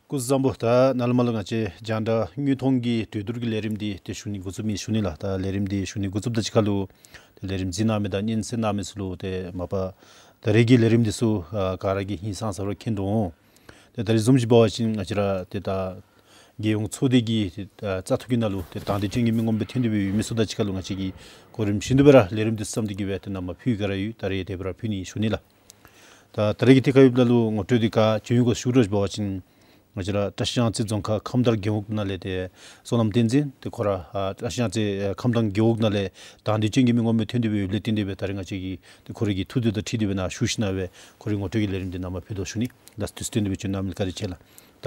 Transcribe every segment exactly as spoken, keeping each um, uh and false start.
སྐུ་གཟུགས་བཟང་པོ། ད་ནཱ་ལས་མར་ལུ་ང་བཅས་རྒྱང་བསྒྲགས་དངོས་མཐོང་གི་གྲོས་བསྡུར་གྱི་ལས་རིམ་འདི་ཏེ་ཞུ་ནི་འགོ་བཙུགས་མི་ཞུ་ནི་ལགས། ད་ལས་རིམ་འདི་ཞུ་ནི་འགོ་བཙུགསཔ་ད་གཅིག་ཁར་ལུ་ཏེ་ལས་རིམ་གཟིགས་གནང་མི་དང་སྙན་གསན་གནང་མི་ཚུ་ལུ་ཏེ་མ་པ་ད་རེས་ཀྱི་ལས་རིམ་འདི་ཚུ་ཨ་ག་ར་གིས་ཧིང་སངས་ས་ར་མཁྱེན་འདུག་འོང་། ཏེ་ད་རེས་བཟུམ་ཅིག་འབད་བ་ཅིན་ང་བཅས་ར་ཏེ་ད་རྒྱལ་ཡོངས་ཚོགས་སྡེ་གི་ཏེ་ཨ་བཙག་འཐུ་གི་ནང་ལུ་ཏེ་དང་འདོད་ཅན་གྱི་མི་ངོམ་སྦེ་ཐོན་ཏེ་སྦེ་ཡོད་མི་ཚུ་དང་གཅིག་ཁར་ལུ་ང་བཅས་ཀྱིས་གོ་རིམ་བཞིན་དུ་སྦེ་ར་ལས་རིམ་འདི་བརྩམས་ཏེ་གི་སྦེ་ཏེ་ནཱ་མར་ཕུལ་ག་ར་ཡོད། ད་རེས་དེ་སྦེ་ར་ཕུལ་ནི་ཞུ་ནི་ལགས། ད་ད་རེས་ཀྱི་ཐད་ཁར་ཡོདཔ་ད་ལུ་ངོ་སྤྲོད་འདི་ག་ཅི་ཡོད་ག་ཞུ་དགོཔ་འབད་བ་ཅིན་ང་བཅས་ར་བཀྲ་ཤིས་གཡང་རྩེ་རྫོང་ཁག་ཁམས་དྭངས་རྒེད་འོག་ནང་ལས་ཏེ་བསོད་ནམས་བསྟན་འཛིན་ཏེ་ཁོ་ར་ཨ་བཀྲ་ཤིས་གཡང་རྩེ་ཨ་ཁམས་དྭངས་རྒེད་འོག་ནང་ལས་དང་འདོད་ཅན་གྱི་མི་ངོམ་སྦེ་ཐོན་ཏེ་སྦེ་ཡོདཔ་ལས་བརྟེན་ཏེ་སྦེ་ད་རེས་ང་བཅས་ཀྱིས་ཏེ་ཁོ་རའི་གི་ཐུགས་འདོད་དང་འཁྲིལ་ཏེ་སྦེ་ནཱ་ཞུ་ཞིནམ་ལས་ཁོ་རའི་ངོ་སྤྲོད་ཀྱི་ལས་རིམ་འདི་ནཱ་མར་ཕུལ་དོ་ཞུ་ནི། ད་དུས་ཚོད་བཏོན་ཏེ་སྦེ་བྱོན་གནང་མི་ལུ་བཀའ་དྲིན་ཆེ་ལགས། ད་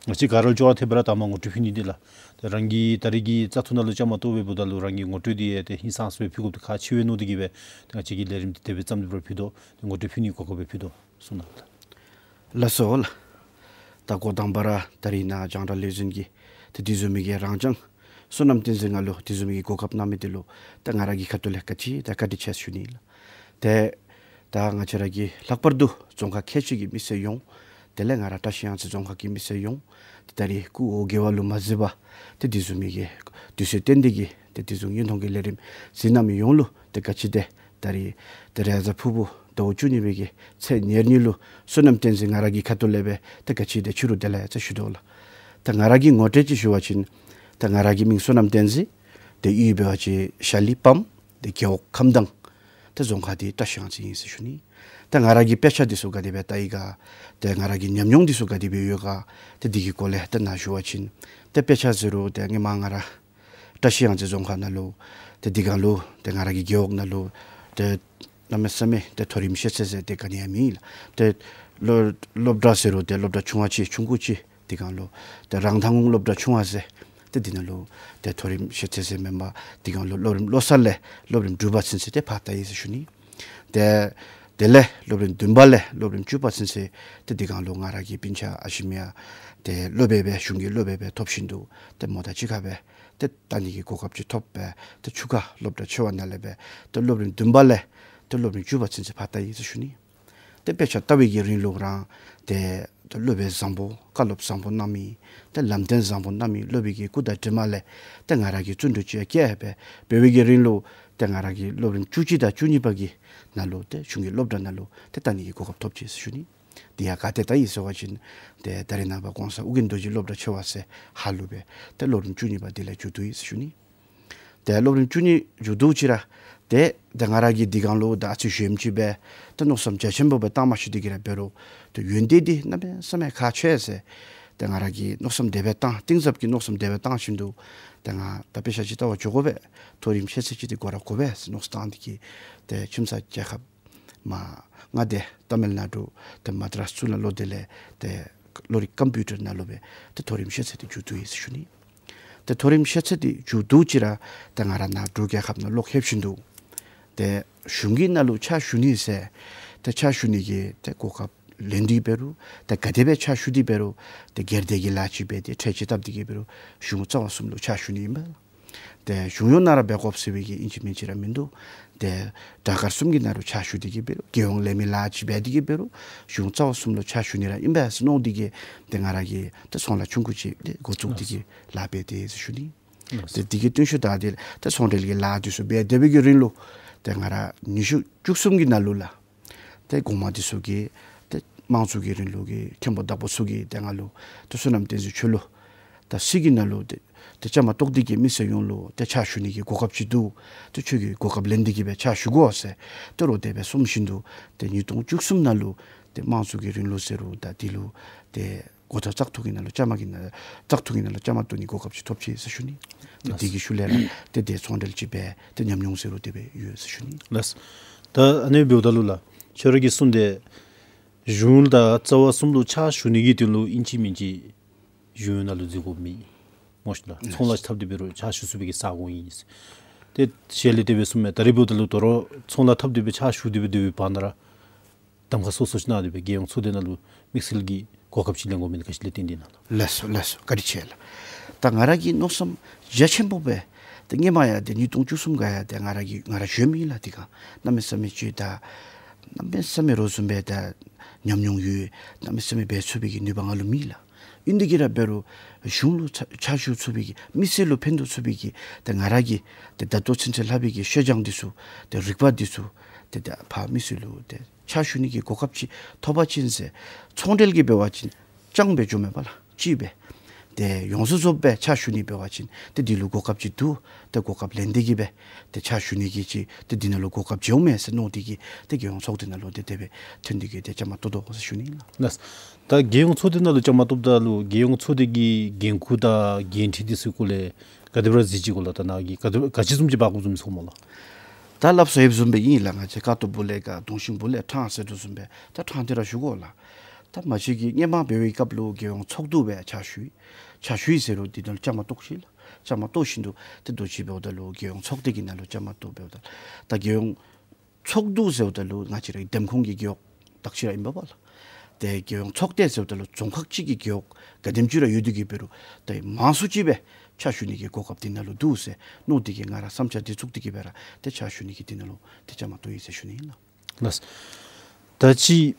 ང་བཅས་ག་ར་ལུ་ཅོག་ར་འཐདཔ་སྦེ་ར་དང་པ་ངོ་སྤྲོད་ཕུལ་ནི་འདི་ལགས། ཏེ་རང་གིས་ད་རེས་ཀྱི་བཙག་འཐུ་ནང་ལུ་བཅའ་མར་གཏོགས་པའི་འབདཝ་ད་ལུ་རང་གི་ངོ་སྤྲོད་འདི་ཡང་ཏེ་ཧིང་སངས་ས་སྦེ་ཕུལ་དགོཔ་འདི་ཁག་ཆེ་བས་མནོ་སྟེ་གི་སྦེ་ཏེ་ང་བཅས་ཀྱིས་ལས་རིམ་འདི་དེ་སྦེ་བརྩམས་ཏེ་སྦེ་ཕུལ་དོ། ཏེ་ངོ་སྤྲོད་ཕུལ་ནིའི་གོ་སྐབས་སྦེ་ཕུལ་དོ་གསུངས་གནང་ལགས། ད་འགོ་དང་པ་ར་ད་རིས་ནཱ་རྒྱང་བསྒྲགས་ལས་འཛིན་གྱིས་ཏེ་དེ་བཟུམ་མའི་གི་རང་རྐྱང་བསོད་ནམས་བསྟན་འཛིན་ང་ལུ་དེ་བཟུམ་མའི་གི་གོ་སྐབས་གནང་མི་འདི་ལུ་ད་ང་ར་གི་ཁ་ཐུག་ལས་ག་ཅི་ད་བཀའ་དྲིན་ཆེ་ཞུ་ནི་ལགས། ཏེ་ད་ང་བཅས་ར་གི་ལྷག་པར་དུ་རྫོང་ཁག་ཁལ་གཅིག་གི་མི་སེར་ཡོངས་དེ་ལས་ང་ར་བཀྲ་ཤིས་གཡང་རྩེ་རྫོང་ཁག་གི་མི་སེར་ཡོངས་ཏེ་ད་རིས་སྐུ་འོ་བརྒྱལ་བ་ལུ་མ་གཟིགས་པར་ཏེ་དེ་བཟུམ་མའི་གི་དུས་ཚོད་བཏོན་ཏེ་གི་ཏེ་དེ་བཟུམ་དངོས་མཐོང་གི་ལས་རིམ་གཟིགས་གནང་མི་ཡོངས་ལུ་ཏེ་ག་ཅི་དེ་ད་རིས་ཏེ་རེས་གཟའ་ཕུར་བུ་ཟླཝ་བཅུ་གཉིས་པའི་གི་ཚེས་ཉེར་གཉིས་ལུ་བསོད་ནམས་བསྟན་འཛིན་ང་ར་གི་ཁ་ཐུག་ལས་སྦེ་ཏེ་ག་ཅི་དེ་ཕྱི་རུ་དེ་ལས་ཅིག་ཞུ་དོ་ལགས། ད་ང་ར་གི་ངོ་སྤྲོད་ཅིག་ཞུ་བ་ཅིན་ད་ང་ར་གི་མིང་བསོད་ནམས་བསྟན་འཛིན། ཏེ་གཡུས་འབད་བ་ཅིན་ཤ་ལི་སྤམ། ཏེ་རྒེད་འོག་ཁམས་དྭངས། ཏེ་རྫོང་ཁག་འདི་བཀྲ་ཤིས་གཡང་རྩེ་ཨིན་ཟེར་ཞུ་ནི། ཏེ་ང་ར་གི་དཔེ་ཆ་འདི་ཚུ་ག་དེ་སྦེ་བལྟ་ཡི་ག། ཏེ་ང་ར་གི་ཉམས་མྱོང་འདི་ཚུ་ག་དེ་སྦེ་ཡོད་ག། ཏེ་འདི་གི་སྐོར་ལས་ཏེ་ནཱ་ཞུ་བ་ཅིན་ཏེ་དཔེ་ཆ་ཟེར་རུང་ཏེ་སྔོན་མ་ང་ར་བཀྲ་ཤིས་གཡང་རྩེ་རྫོང་ཁག་ནང་ལུ་ཏེ་འདི་སྒང་ལུ་ཏེ་ང་ར་གི་རྒེད་འོག་ནང་ལུ་ཏེ་གནམ་མེད་ས་མེད་ཏེ་མཐོ་རིམ་ཤེས་ཚད་ཟེར་ཏེ་ག་ནི་ཡང་མེད་ལགས། ཏེ་སློབ་སློབ་གྲྭ་ཟེར་རུང་ཏེ་སློབ་གྲྭ་ཆུང་བ་ཅིག་ཆུང་ཀུ་ཅིག་འདི་སྒང་ལུ་ཏེ་རང་མདང་ཁུང་སློབ་གྲྭ་ཆུང་བ་ཟེར་ཏེ་འདི་ནང་ལུ་ཏེ་མཐོ་རིམ་ཤེས་ཚད་ཟེར་མེན་པར་འདི་སྒང་ལུ་སློབ་རིམ་བློ་གསར་ལས་སློབ་རིམ་དྲུག་པ་ཚུན་ཚོད་ཏེ་ཕར་བལྟ་ཡི་ཟེར་ཞུ་ནི། ཏེ་དེ་ལས་སློབ་རིམ་བདུན་པ་ལས་སློབ་རིམ་བཅུ་པ་ཚུན་ཚོད་ཏེ་འདི་སྒང་ལུ་ང་ར་གི་སྤུན་ཆ་ཨ་ཞེ་མི་ཡང་ཏེ་སློབ་དཔོན་སྦེ་གཞུང་གི་སློབ་དཔོན་སྦེ་ཐོབ་བཞིན་དུ་ཏེ་མོ་དང་གཅིག་ཁར་སྦེ་ཏེ་བལྟ་ནི་གི་གོ་སྐབས་ཅིག་ཐོབ་སྦེ་ཏེ་ཆུ་ཁ་སློབ་གྲྭ་ཆེ་བ་ནང་ལས་སྦེ་ཏེ་སློབ་རིམ་བདུན་པ་ལས་ཏེ་སློབ་རིམ་བཅུ་པ་ཚུན་ཚོད་ཕར་བལྟ་ཡི་ཟེར་ཞུ་ནི། ཏེ་དཔེ་ཆ་བལྟ་བའི་གི་རིང་ལུ་རང་ཏེ་ཏེ་སློབ་དཔོན་བཟང་པོ་བཀའ་སློབ་བཟང་པོ་གནང་མི་ཏེ་ལམ་སྟོན་བཟང་པོ་གནང་མི་སློབ་དཔོན་གྱི་སྐུ་དང་གྲིབ་མ་ལས་ཏེ་ང་ར་གིས་བརྩོན་འགྲུས་ཅིག་བསྐྱེད་སྦེ་འབད་བའི་གི་རིང་ལུ་ཏེ་ང་ར་གིས་སློབ་རིམ་བཅུ་གཅིག་དང་བཅུ་གཉིས་པ་གི་ནང་ལུ་ཏེ་གཞུང་གི་སློབ་གྲྭ་ནང་ལུ་ཏེ་བལྟ་ནི་གི་གོ་སྐབས་ཐོབ་ཅི་ཟེར་ཞུ་ནི། དེ་ཡང་ག་ཏེ་བལྟ་ཡི་ཟེར་བ་ཅིན་ཏེ་ད་རེས་ནངས་པ་གོང་ས་ཨོ་རྒྱན་རྡོ་རྗེ་སློབ་གྲྭ་ཆེ་བ་ཟེར་ཧཱ་ལུ་སྦེ་ཏེ་སློབ་རིམ་བཅུ་གཉིས་པ་འདི་ལས་མཇུག་བསྡུ་ཡི་ཟེར་ཞུ་ནི། ཏེ་སློབ་རིམ་བཅུ་གཉིས་མཇུག་བསྡུཝ་ཅིག་ར་ཏེ་ཏེ་ང་ར་གིས་འདི་སྒང་ལུ་ད་ཨ་ཙི་གཞོནམ་ཅིག་སྦེ་ཏེ་མནོ་བསམ་རྒྱ་ཆེན་པོ་སྦེ་བཏང་མ་ཤེས་ཏེ་གི་ར་འབད་རུང་ཏེ་ཡོན་ཏན་འདི་གནམ་མེད་ས་མེད་ཁག་ཆེ་ཟེར་ཏེ་ང་ར་གིས་མནོ་བསམ་དེ་སྦེ་བཏང་གཏིང་ཟབ་ཀྱི་མནོ་བསམ་དེ་སྦེ་བཏང་བཞིན་དུ་ཏེ་ང་ད་དཔེ་ཆ་ཅིག་བལྟ་བར་འགྱོ་དགོ་པས། མཐོ་རིམ་ཤེས་ཚད་ཅིག་འདི་དགོ་ར་དགོ་པས་ཟེར་མནོ་བསམ་བཏང་སྟེ་གི་ཏེ་ཁྱིམ་ཚང་རྒྱལ་ཁབ་མ་མངའ་སྡེ་ཏ་མིལ་ནཱ་ཌུ་ཏེ་མ་དྲཱས་ཚུ་ནང་ལོག་སྟེ་ལས་ཏེ་གློག་རིག་ཀམ་པིའུ་ཊར་ནང་ལུ་སྦེ་ཏེ་མཐོ་རིམ་ཤེས་ཚད་འདི་མཇུག་བསྡུ་ཡི་ཟེར་ཞུ་ནི། ཏེ་མཐོ་རིམ་ཤེས་ཚད་འདི་མཇུག་བསྡུཝ་ཅིག་ར་ཏེ་ང་ར་ནཱ་འབྲུག་རྒྱལ་ཁབ་ནང་ལོག་ལྷོད་བཞིན་དུ་ཏེ་གཞུང་གི་ནང་ལུ་ཕྱག་ཞུ་ནི་ཟེར་ཏེ་ཕྱག་ཞུ་ནི་གི་ཏེ་གོ་སྐབས་ལེན་ཏེ་འབད་རུང་ཏེ་ག་དེ་སྦེ་ཕྱག་ཞུ་སྟེ་འབད་རུང་ཏེ་སྒེར་སྡེ་གི་ལཱ་ཅིག་འབད་དེ་ཁྲལ་ཅིག་བཏབ་སྟེ་གི་འབད་རུང་གཞུང་རྩ་བ་གསུམ་ལུ་ཕྱག་ཞུ་ནི་ཨིན་པས། ཏེ་གཞུང་གཡོག་ནང་ར་འབད་དགོཔ་ཟེར་བའི་གི་ཨིན་ཅི་མིན་ཅི་ར་མིན་འདུག། ཏེ་སྒྲ་སྒར་གསུམ་གྱི་ནང་ལུ་ཕྱག་ཞུ་སྟེ་གི་འབད་རུང་རྒྱལ་ཡོངས་ལས་མི་ལཱ་ཅིག་འབད་དེ་གི་འབད་རུང་གཞུང་རྩ་བ་གསུམ་ལུ་ཕྱག་ཞུ་ནི་ར་ཨིན་པས་ཟེར་མནོ་སྟེ་གི་ཏེ་ང་ར་གིས་ཏེ་ཚོང་ལཱ་ཆུང་ཀུ་ཅིག་ཏེ་འགོ་བཙུགས་ཏེ་གི་ལཱ་འབད་དེ་ཟེར་ཞུ་ནི། ཏེ་དེ་གི་སྟོན་ཤུགས་དང་དེ་ཏེ་ཚོང་འབྲེལ་གྱི་ལཱ་འདི་ཚུ་འབད་དེ་འབད་བའི་གི་རིང་ལུ་ཏེ་ང་ར་ཉི་ཤུ་བཅུ་གསུམ་གྱི་ནང་ལུ་ལགས། ཏེ་གོང་མ་འདི་ཚུ་གིས་ཏེ་དམངས་གཙོ་གི་རིང་ལུགས་ཀྱི་མཁན་པོ་བདག་པོ་ཚུ་གིས་ཏེ་ང་ལུ་ཏེ་བསོད་ནམས་བསྟན་འཛིན་ཁྱོད་ལུ་ད་སྲིད་ཀྱི་ནང་ལུ་ཏེ་ཏེ་བཅའ་མར་གཏོགས་ཏེ་གི་མི་སེར་ཡོངས་ལུ་ཏེ་ཕྱག་ཞུ་ནི་གི་གོ་སྐབས་ཅིག་འདུག། ཏེ་ཁྱོད་ཀྱིས་གོ་སྐབས་ལེན་ཏེ་གི་སྦེ་ཕྱག་ཞུ་དགོ་ཟེར་ཏེ་རོགས་དེ་སྦེ་གསུངས་བཞིན་དུ་ཏེ་ཉིས་སྟོང་བཅུ་གསུམ་ནང་ལུ་ཏེ་དམངས་གཙོ་གི་རིང་ལུགས་ཟེར་རུང་ད་འདི་ལུ་ཏེ་འགོ་ཐོག་བཙག་འཐུ་གི་ནང་ལུ་བཅའ་མར་གི་ནང་བཙག་འཐུ་གི་ནང་ལུ་བཅའ་མར་གཏོགས་ནི་གོ་སྐབས་ཅིག་ཐོབ་ཅི་ཟེར་ཞུ་ནི། ཏེ་འདི་གི་ཤུལ་ལས་ལགས་ཏེ་ཏེ་ཚོང་འབྲེལ་ཅིག་འབད་དེ་ཉམས་མྱོང་ཟེར་རུང་དེ་སྦེ་ཡོད་ཟེར་ཞུ་ནི། ལགས། ད་ཨ་ནི་འབདཝ་ད་ལུ་ལགས་ཁྱོད་ར་གིས་གསུངས་ཏེ་གཞུང་དང་རྩ་བ་གསུམ་ལུ་ཕྱག་ཞུ་ནི་གི་དོན་ལུ་ཨིན་ཅི་མིན་ཅི་གཞུང་ནང་ལུ་འཛུལ་དགོཔ་མེད་སྨོ་ཤིག་ལགས། ཚོང་ལཱ་འཐབ་སྟེ་འབད་རུང་ཕྱག་ཞུ་ཚུགས་པའི་གི་ས་གོ་ཨིན། ཏེ་ཞལ་ལས་དེ་སྦེ་གསུངས་མས། ད་རེས་འབདཝ་ད་ལུ་དོ་རུང་ཚོང་ལཱ་འཐབ་སྟེ་སྦེ་ཕྱག་ཞུ་སྟེ་སྦེ་སྡོད་པའི་བར་ན་ར་གདམ་ཁ་སོ་སོ་ཅིག་གནང་སྟེ་སྦེ་རྒྱལ་ཡོངས་ཚོགས་སྡེ་ནང་ལུ་དམིགས་བསལ་གྱི་གོ་སྐབས་ཅིག་ལེན་དགོ་མི་འདི་ག་ཅི་ལས་བརྟེན་ཏེ་ཨིན་ན་ལགས། ལགས་སོ་ལགས་སོ་བཀའ་དྲིན་ཆེ་ལགས། ད་ང་ར་གིས་མནོ་བསམ་རྒྱ་ཆེན་པོ་སྦེ་ད་སྔོན་མ་ཡང་ཏེ་ཉིས་སྟོང་བཅུ་གསུམ་ག་ཡང་ཏེ་ང་ར་གི་ང་ར་གཞོནམ་ཨིན་ལགས། དེ་སྒང་གནམ་མེད་ས་མེད་ཅིག་ད་གནམ་མེད་ས་མེད་རོགས་བཟུམ་སྦེ་ད་ཉམས་མྱོང་ཡོད། གནམ་མེད་ས་མེད་འབད་ཚུགས་པའི་གི་ནུས་པ་ང་ལུ་མེད་ལགས། ཨིན་དེ་གིས་ར་འབད་རུང་གཞུང་ལུ་ཕྱག་ཕྱག་ཞུ་ཚུགས་པའི་གི་མི་སེར་ལུ་ཕན་ཐོགས་ཚུགས་པའི་གི་ཏེ་ང་ར་གི་ཏེ་ད་ལྟོ་ཚུན་ཚོད་ལྷབ་པའི་གི་ཤེས་སྦྱང་འདི་ཚུ་ཏེ་རིག་པ་འདི་ཚུ་ཏེ་ད་ཕར་མི་སེར་ལུ་ཏེ་ཕྱག་ཞུ་ནི་གི་གོ་སྐབས་ཅིག་ཐོབ་པ་ཅིན་ཟེར། ཚོང་འབྲེལ་གྱི་འབད་བ་ཅིན་ཅང་འབད་འགྱོ་མེད་པ་ལགས། ཅིག་སྦེ་ཏེ་ཡོངས་སུ་རྫོགསཔ་སྦེ་ཕྱག་ཞུ་ནི་འབད་བ་ཅིན་ཏེ་འདི་ལུ་གོ་སྐབས་ཅིག་འདུག། ཏེ་གོ་སྐབས་ལེན་ཏེ་གིས་སྦེ་ཏེ་ཕྱག་ཞུ་ནི་གི་ཅིག་ཏེ་འདི་ནང་ལུ་གོ་སྐབས་ཅིག་འོང་མས་ཟེར་མནོ་སྟེ་གིས་ཏེ་རྒྱལ་ཡོངས་ཚོགས་སྡེ་ནང་ལུ་ཏེ་དེ་སྦེ་ཐོན་ཏེ་གིས་ཏེ་བཅའ་མར་གཏོགས་དོ་ཟེར་ཞུ་ནི་ལགས། ལགས། ད་རྒྱལ་ཡོངས་ཚོགས་སྡེ་ནང་ལུ་བཅའ་མར་གཏོགསཔ་ད་ལུ་རྒྱལ་ཡོངས་ཚོགས་སྡེ་གི་འགན་ཁུར་དང་འགན་འཁྲི་འདི་ཚུ་སྐོར་ལས་ག་དེ་སྦེ་ར་གཟིགས་ཅི་གོ་ལགས། ད་ནཱ་གིས་ག་དེ་ག་ཅི་བཟུམ་ཅིག་འབག་དགོཔ་བཟུམ་ཅིག་མནོཝ་མས་ལགས། ད་སླབ་སོང་ཡོདཔ་བཟུམ་སྦེ་ཨིན་ལགས། ང་བཅས་ཀ་ཏོ་བུ་ལས་དགའ་གདོང་ཤིང་བུ་ལས་ཕྲང་ཟེར་དོ་བཟུམ་སྦེ་ད་ཕྲང་སྟེ་ར་བཞུགས་དགོ་ལགས། ད་མ་གཞི་གིས་སྔོན་མ་འབད་བའི་སྐབས་ལུ་རྒྱལ་ཡོངས་ཚོགས་འདུ་སྦེ་ཕྱག་ཞུ་ཡི། ཕྱག་ཞུ་ཡི་ཟེར་རུང་འདི་ནང་ལུ་བཅའ་མར་གཏོགས་ཅི་ལགས། བཅའ་མར་གཏོགས་ཞིནམ་ད་ཏེ་དུས་ཅི་འབདཝ་ད་ལུ་རྒྱལ་ཡོངས་ཚོགས་སྡེ་གི་ནང་ལུ་བཅའ་མར་གཏོགས་འབདཝ་ད་ད་རྒྱལ་ཡོངས་ཚོགས་འདུ་ཟེརཝ་ད་ལུ་ང་བཅས་རའི་འདེམས་ཁོངས་ཀྱི་རྒེད་འོག་དག་ཅི་ར་ཨིན་པས་ལགས། ཏེ་རྒྱལ་ཡོངས་ཚོགས་སྡེ་ཟེརཝ་ད་ལུ་རྫོང་ཁག་ཅིག་གི་རྒེད་འོག་ག་དེམ་ཅིག་ར་ཡོད་དེ་གིས་འབད་རུང་ཏེ་མང་སུ་ཅིག་སྦེ་ཕྱག་ཞུ་ནི་གི་གོ་སྐབས་འདི་ནང་ལུ་འདུག་ཟེར་མནོ་སྟེ་གིས་ང་ར་བསམ་འཆར་འདི་བཙུགས་ཏེ་གིས་སྦེ་ར་ཏེ་ཕྱག་ཞུ་ནི་གི་འདི་ནང་ལུ་ཏེ་བཅའ་མར་གཏོགས་ཡི་ཟེར་ཞུ་ནི་ཨིན་ལགས། ལགས། ད་ཅི་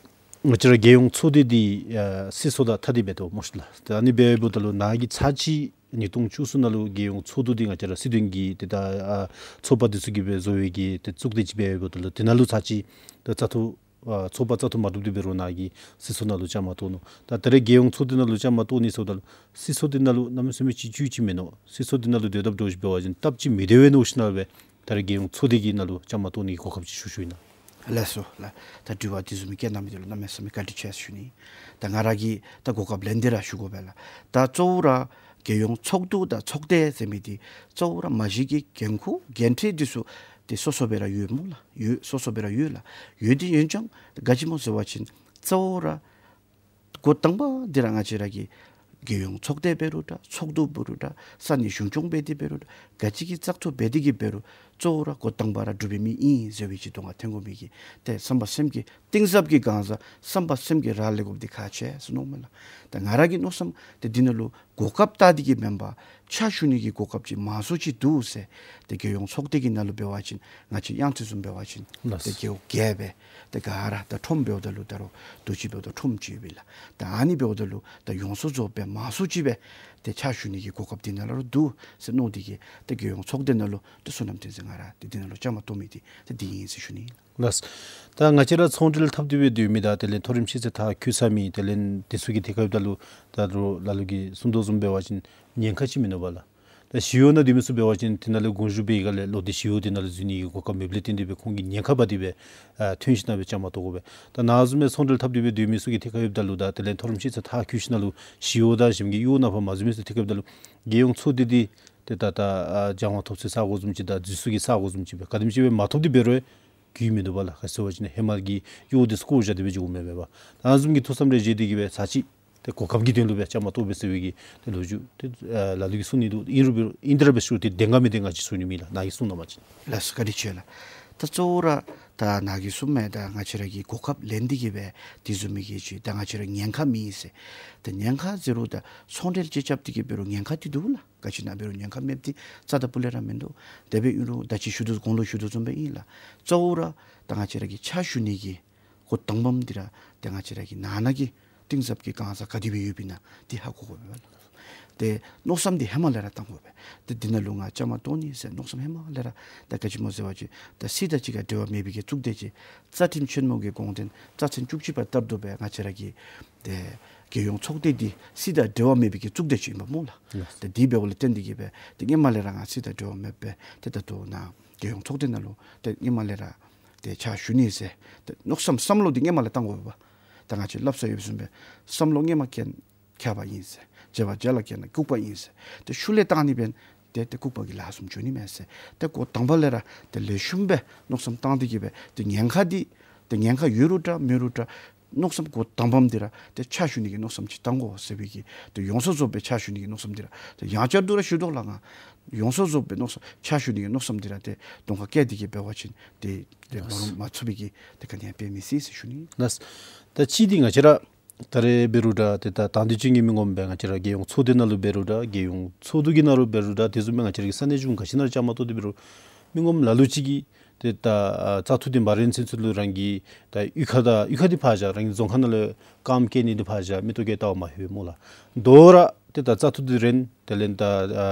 ང་བཅས་ར་རྒྱལ་ཡོངས་ཚོགས་སྡེ་འདི་ཨ་སྲིད་ཚོགས་དང་ཐ་དད་སྦེ་འདུག་སྨོ་ཤིག་ལགས། ད་ཨ་ནི་འབདཝ་ད་ལུ་ནཱ་གིས་ཚར་གཅིག་ཉིས་སྟོང་བཅུ་གསུམ་ནང་ལུ་རྒྱལ་ཡོངས་ཚོགས་འདུ་འདི་ང་བཅས་ར་སྲིད་དོན་གྱི་ཏེ་ད་ཨ་ཚོགས་པ་འདི་ཚུ་གིས་སྦེ་བཟོ་བའི་གི་ཏེ་བཙུགས་ཏེ་ཅིག་འབདཝ་ད་ལུ་དེ་ནང་ལུ་ཚར་གཅིག་ཏེ་བཙག་འཐུ་ཨ་ཚོགས་པ་བཙག་འཐུ་མ་གྲུབ་སྟེ་འབད་རུང་ནཱ་གིས་སྲིད་ཚོགས་ནང་ལུ་བཅའ་མར་གཏོགས་ནུག། ད་ད་རེས་རྒྱལ་ཡོངས་ཚོགས་སྡེ་ནང་ལུ་བཅའ་མར་གཏོགས་ནི་ཟེརཝ་ད་ལུ་སྲིད་ཚོགས་འདི་ནང་ལུ་གནམ་མེད་ས་མེད་ཅིག་ཅིག་མིན་ནུག། སྲིད་ཚོགས་འདི་ནང་ལུ་སྡོད་དཔ་འདྲཝ་ཅིག་འབད་བ་ཅིན་སྟབས་ཅིག་མི་བདེ་བས་མནོ་ཞིནམ་སྦེ་ད་རེས་རྒྱལ་ཡོངས་ཚོགས་སྡེ་གི་ནང་ལུ་བཅའ་མར་གཏོགས་ནི་གི་གོ་སྐབས་ཅིག་ཞུ་ཞུཝ་ཨིན་ལགས། ལགས་སོ་ལགས། ད་དྲི་བ་འདི་བཟུམ་མའི་བཀོད་གནང་མི་འདི་ལུ་གནམ་མེད་ས་མེད་བཀའ་དྲིན་ཆེ་ཞུ་ནི། ད་ང་ར་གིས་ད་གོ་སྐབས་ལེན་ཏེ་ར་ཞུ་དགོ་པས་ལགས། ད་གཙོ་བོ་ར་རྒྱལ་ཡོངས་ཚོགས་འདུ་དང་ཚོགས་སྡེ་ཟེར་མི་འདི་གཙོ་བོ་ར་མ་གཞི་གི་འགན་ཁུར་འགན་འཁྲི་འདི་ཚུ་ཏེ་སོ་སོ་སྦེ་ར་ཡོད་སྨོ་ལགས། ཡོད་སོ་སོ་སྦེ་ར་ཡོད་ལགས། ཡོད་དེ་ཡོད་ཀྱང་ད་ག་ཅི་སྨོ་ཟེར་བ་ཅིན་གཙོ་བོ་ར་འགོ་དང་པ་འདི་ར་ང་བཅས་ར་གི་རྒྱལ་ཡོངས་ཚོགས་སྡེ་འབད་རུང་འདྲ་ཚོགས་འདུ་འབད་རུང་འདྲ་ས་གནས་གཞུང་སྐྱོང་འབད་དེ་འབད་རུང་འདྲ་ག་ཅི་གི་བཙག་འཐུ་འབད་དེ་གིས་འབད་རུང་གཙོ་བོ་ར་འགོ་དང་པ་ར་འབྲུག་པའི་མི་ཨིན་ཟེར་བའི་ཅིག་དོན་ཁ་ཐོན་དགོ་མི་གི་ཏེ་བསམ་པ་སེམས་ཀྱི་གཏིང་ཟབ་ཀྱི་གང་ཟག་བསམ་པ་སེམས་ཀྱི་ར་ལས་དགོཔ་འདི་ཁག་ཆེ་ཟེར་མནོཝ་མས་ལགས། ད་ང་ར་གི་མནོ་བསམ་ཏེ་འདི་ནང་ལུ་གོ་སྐབས་ལྟ་སྟེ་གིས་མེན་པར་ཕྱག་ཞུ་ནི་གི་གོ་སྐབས་ཅིག་མང་སུ་ཅིག་འདུག་ཟེར། ཏེ་རྒྱལ་ཡོངས་ཚོགས་སྡེ་གི་ནང་ལུ་འབད་བ་ཅིན་ང་བཅས་དབྱངས་ཅན་བཟུམ་འབད་བ་ཅིན་ལགས། ཏེ་རྒེད་འོག་བརྒྱད་སྦེ་ཏེ་ག་ར་ད་ཁྲོམ་འབདཝ་ད་ལུ་ད་རུང་དུས་ཅི་འབདཝ་ད་ཁྲོམ་ཅིག་ཡོད་པས་ལགས། ད་ཨ་ནི་འབདཝ་ད་ལུ་ད་ཡོངས་སུ་རྫོགས་སྦེ་མང་སུ་ཅིག་སྦེ་ཏེ་ཕྱག་ཞུ་ནི་གི་གོ་སྐབས་འདི་ནང་ལུ་འདུག་ཟེར་མནོ་སྟེ་གིས་ཏེ་རྒྱལ་ཡོངས་ཚོགས་སྡེ་ནང་ལུ་ཏེ་བསོད་ནམས་བསྟན་འཛིན་ང་ར་ཏེ་འདི་ནང་ལུ་བཅའ་མར་གཏོགས་མི་འདི་ཏེ་འདི་ཨིན་ཟེར་ཞུ་ནི་ཨིན་ལགས། ལགས། ད་ང་བཅས་ར་ཚོང་འབྲེལ་འཐབ་སྟེ་སྦེ་སྡོད་མི་དང་དེ་ལས་མཐོ་རིམ་ཤེས་ཚད་མཐར་འཁྱོལ་ཚར་མི་དེ་ལས་དེ་ཚུ་གི་ཐད་ཁར་འབདཝ་ད་ལུ་ད་རུང་ལ་ལུ་གིས་གསུང་དོ་བཟུམ་འབད་བ་ཅིན་ཉེན་ཁ་ཅིག་མིན་འདུག་པ་ལགས། ད་ཞི་གཡོག་ནང་སྡོད་མི་ཚུ་འབད་བ་ཅིན་དེ་ནང་ལུ་དགོངས་ཞུ་འབད་བའི་སྒང་ལས་ལོག་སྟེ་ཞི་གཡོག་དེ་ནང་ལུ་འཛུལ་ནི་གི་གོ་སྐབས་མེདཔ་ལས་བརྟེན་ཏེ་སྦེ་ཁོང་གིས་ཉེན་ཁ་འབག་སྟེ་སྦེ་ཨ་ཐོན་ཞིནམ་སྦེ་བཅའ་མར་གཏོགས་དགོ་པས། ད་ནཱ་བཟུམ་སྦེ་ཚོང་འབྲེལ་འཐབ་སྟེ་སྦེ་སྡོད་མི་ཚུ་གི་ཐད་ཁར་འབདཝ་ད་ལུ་ད་དེ་ལས་མཐོ་རིམ་ཤེས་ཚད་མཐར་འཁྱོལ་ཞིནམ་ལུ་ཞི་གཡོག་དང་གཞན་གྱི་གཡོག་ནང་ཕར་མ་འཛུལ་མི་ཚུ་ཐད་ཁར་འབདཝ་ད་ལུ་རྒྱལ་ཡོངས་ཚོགས་སྡེ་འདི་ཏེ་ད་ད་ཨ་སྦྱང་བ་ཐོབ་སའི་ས་གོ་བཟུམ་ཅིག་དང་འཛུལ་སའི་ས་གོ་བཟུམ་ཅིག་སྦེ་ག་དེམ་ཅིག་སྦེ་མ་ཐོབ་སྟེ་འབད་རུང་རྒྱུ་མིན་འདུག་པ་ལགས། ག་ཅི་ཟེར་བ་ཅིན་ཧེ་མ་གི་གཡོག་འདི་བཀོ་བཞག་སྟེ་སྦེ་འགྱོ་མི་འབད་བར་ད་ཨ་ནི་བཟུམ་གྱི་ཐུགས་བསམ་རེ་བཞེས་ཏེ་གིས་སྦེ་ཚར་གཅིག་ཏེ་གོ་སྐབས་ཀྱི་དོན་ལུ་སྦེ་བཅའ་མར་གཏོགས་པས་ཟེར་བའི་གི་ཏེ་ལོ་རྒྱུས་ཏེ་ཨ་ལ་ལུ་གིས་གསུང་ནི་འདུག། ཨིན་རུང་འབད་རུང་ཨིན་དེ་ར་འབད་ཞུ་སྟེ་བདེན་ག་མི་བདེན་ག་ཅིག་ཞུ་ནི་མེད་ལགས། ནཱ་གིས་གསུང་གནང་བ་ཅིན། ལགས་སོ་བཀའ་དྲིན་ཆེ་ལགས། ད་གཙོ་བོ་ར་ད་ནཱ་གིས་གསུངམ་མས། ད་ང་བཅས་ར་གིས་གོ་སྐབས་ལེན་ཏེ་གིས་སྦེ་དེ་བཟུམ་མའི་གི་ཅིག་ད་ང་བཅས་ར་ཉེན་ཁ་མེད་ཟེར། ད་ཉེན་ཁ་ཟེར་རུང་ད་ཚོང་འབྲེལ་ཅིག་རྐྱབ་སྟེ་གིས་འབད་རུང་ཉེན་ཁ་འདི་འདུག་ལགས། ག་ཅི་ནང་འབད་རུང་ཉེན་ཁ་མེདཔ་འདི་རྩ་དང་སྤུ་ལས་ར་མིན་འདུག། དེ་སྦེ་ཨིན་རུང་ད་ཅི་ཞུ་དོ་གོང་ལུ་ཞུ་དོ་བཟུམ་སྦེ་ཨིན་ལགས། གཙོ་བོ་ར་ད་ང་བཅས་ར་གི་ཕྱག་ཞུ་ནི་གི་འགོ་དང་པམ་འདི་ར་ཏེ་ང་བཅས་ར་གི་ནང་ན་གི་གཏིང་ཟབ་ཀྱི་གང་ཟག་ག་དེ་སྦེ་ཡོདཔ་ཨིན་ན་འདི་ཧ་གོ་དགོ་པས་ལགས། ཏེ་མནོ་བསམ་འདི་ཧེ་མ་ལས་ར་བཏང་དགོ་པས། ཏེ་འདི་ནང་ལུ་ང་བཅའ་མར་གཏོགས་ནི་ཟེར་མནོ་བསམ་ཧེ་མ་ལས་ར། ད་ག་ཅི་སྨོ་ཟེར་བ་ཅིན་ད་སྲིད་དང་གཅིག་ཁར་འབྲེལ་བ་མེད་པའི་གི་གཙུག་སྡེ་ཅིག་རྩ་ཁྲིམས་ཆེན་མོ་གི་དགོངས་དོན་རྩ་ཚན་བཅུ་གཅིག་པ་ལྟར་དུ་སྦེ་ང་བཅས་ར་གི་ཏེ་རྒྱལ་ཡོངས་ཚོགས་སྡེ་འདི་སྲིད་དང་འབྲེལ་བ་མེད་པའི་གི་གཙུག་སྡེ་ཅིག་ཨིན་པས་སྨོ་ལགས། ལགས། ཏེ་འདི་འབདཝ་ལས་བརྟེན་ཏེ་གིས་སྦེ་ཏེ་སྔོན་མ་ལས་ར་ང་སྲིད་དང་འབྲེལ་བ་མེད་པའི་ཏེ་ད་ལྟོ་ནཱ་རྒྱལ་ཡོངས་ཚོགས་སྡེ་ནང་ལུ་ཏེ་སྔོན་མ་ལས་ར་ཏེ་ཕྱག་ཞུ་ནི་ཟེར་ཏེ་མནོ་བསམ་བསམ་བློ་འདི་སྔོན་མ་ལས་བཏང་དགོ་པས། ད་ང་བཅས་སླབ་ས་ཡོདཔ་བཟུམ་སྦེ་བསམ་བློ་སྔོན་མ་བསྐྱེད་ཁྱད་པར་ཨིན་ཟེར། བྱེད་པ་རྗེས་ལ་བསྐྱེད་ན་ལྐུགས་པ་ཨིན་ཟེར། ཏེ་ཤུལ་ལས་བཏང་ནི་འབདན་ཏེ་ཏེ་ལྐུགས་པ་གི་ལཱ་བཟུམ་འགྱོ་ནི་མས་ཟེར། ཏེ་འགོ་དང་པ་ལས་ར་ཏེ་ལེགས་ཤོམ་སྦེ་མནོ་བསམ་བཏང་སྟེ་གིས་སྦེ་ཏེ་ཉེན་ཁ་འདི་ཏེ་ཉེན་ཁ་ཡོད་རུང་འདྲ་མེད་རུང་འདྲ་མནོ་བསམ་འགོ་དང་པམ་འདི་ར་ཏེ་ཕྱག་ཞུ་ནི་གི་མནོ་བསམ་ཅིག་བཏང་དགོ་ཟེར་བའི་གི་ཏེ་ཡོངས་སུ་རྫོགས་པའི་ཕྱག་ཞུ་ནི་གི་མནོ་བསམ་འདི་ར་ཏེ་ཡང་བསྐྱར་དུ་ར་ཞུ་དོ་ལགས། ང་ཡོངས་སུ་རྫོགས་པའི་མནོ་བསམ་ཕྱག་ཞུ་ནི་གི་མནོ་བསམ་འདི་ར་ཏེ་གདོང་ཁར་བཀལ་ཏེ་གིས་འབད་བ་ཅིན་ཏེ་ཏེ་མ་རུང་མ་ཚུགས་པའི་གི་ཏེ་ག་ནི་ཡང་འབད་མི་སྲིད་ཟེར་ཞུ་ནི། ལགས། ད་ཅི་འདི་ང་བཅས་ར་ད་རེས་འབད་རུང་འདྲ་ཏེ་ད་དང་འདོད་ཅན་གྱི་མི་ངོམ་སྦེ་ང་བཅས་ར་རྒྱལ་ཡོངས་ཚོགས་སྡེ་ནང་ལུ་འབད་རུང་འདྲ་རྒྱལ་ཡོངས་ཚོགས་འདུ་གི་ནང་ལུ་འབད་རུང་འདྲ་དེ་བཟུམ་སྦེ་ང་བཅས་ར་གི་ས་གནས་གཞུང་ག་ཅི་ནང་ར་བཅའ་མར་གཏོགས་ཏེ་འབད་རུང་མི་ངོམ་ལ་ལུ་ཅིག་གིས་ ཏེ་ད་ཨ་བཙག་འཐུ་འདི་མ་རན་ཚུན་ཚོད་ལུ་རང་གི་ད་གཡུས་ཁ་ད་གཡུས་ཁ་འདི་ཕར་བཞག་རང་གི་རྫོང་ཁག་ནང་ལུ་རྐངམ་བཀལ་ནི་འདི་ཕར་བཞག་མིག་ཏོ་གིས་བལྟ་བར་མ་ལྷོད་སྨོ་ལགས། དོ་རུང་ཏེ་ད་བཙག་འཐུ་འདི་རན། དེ་ལས་ད་ཨ་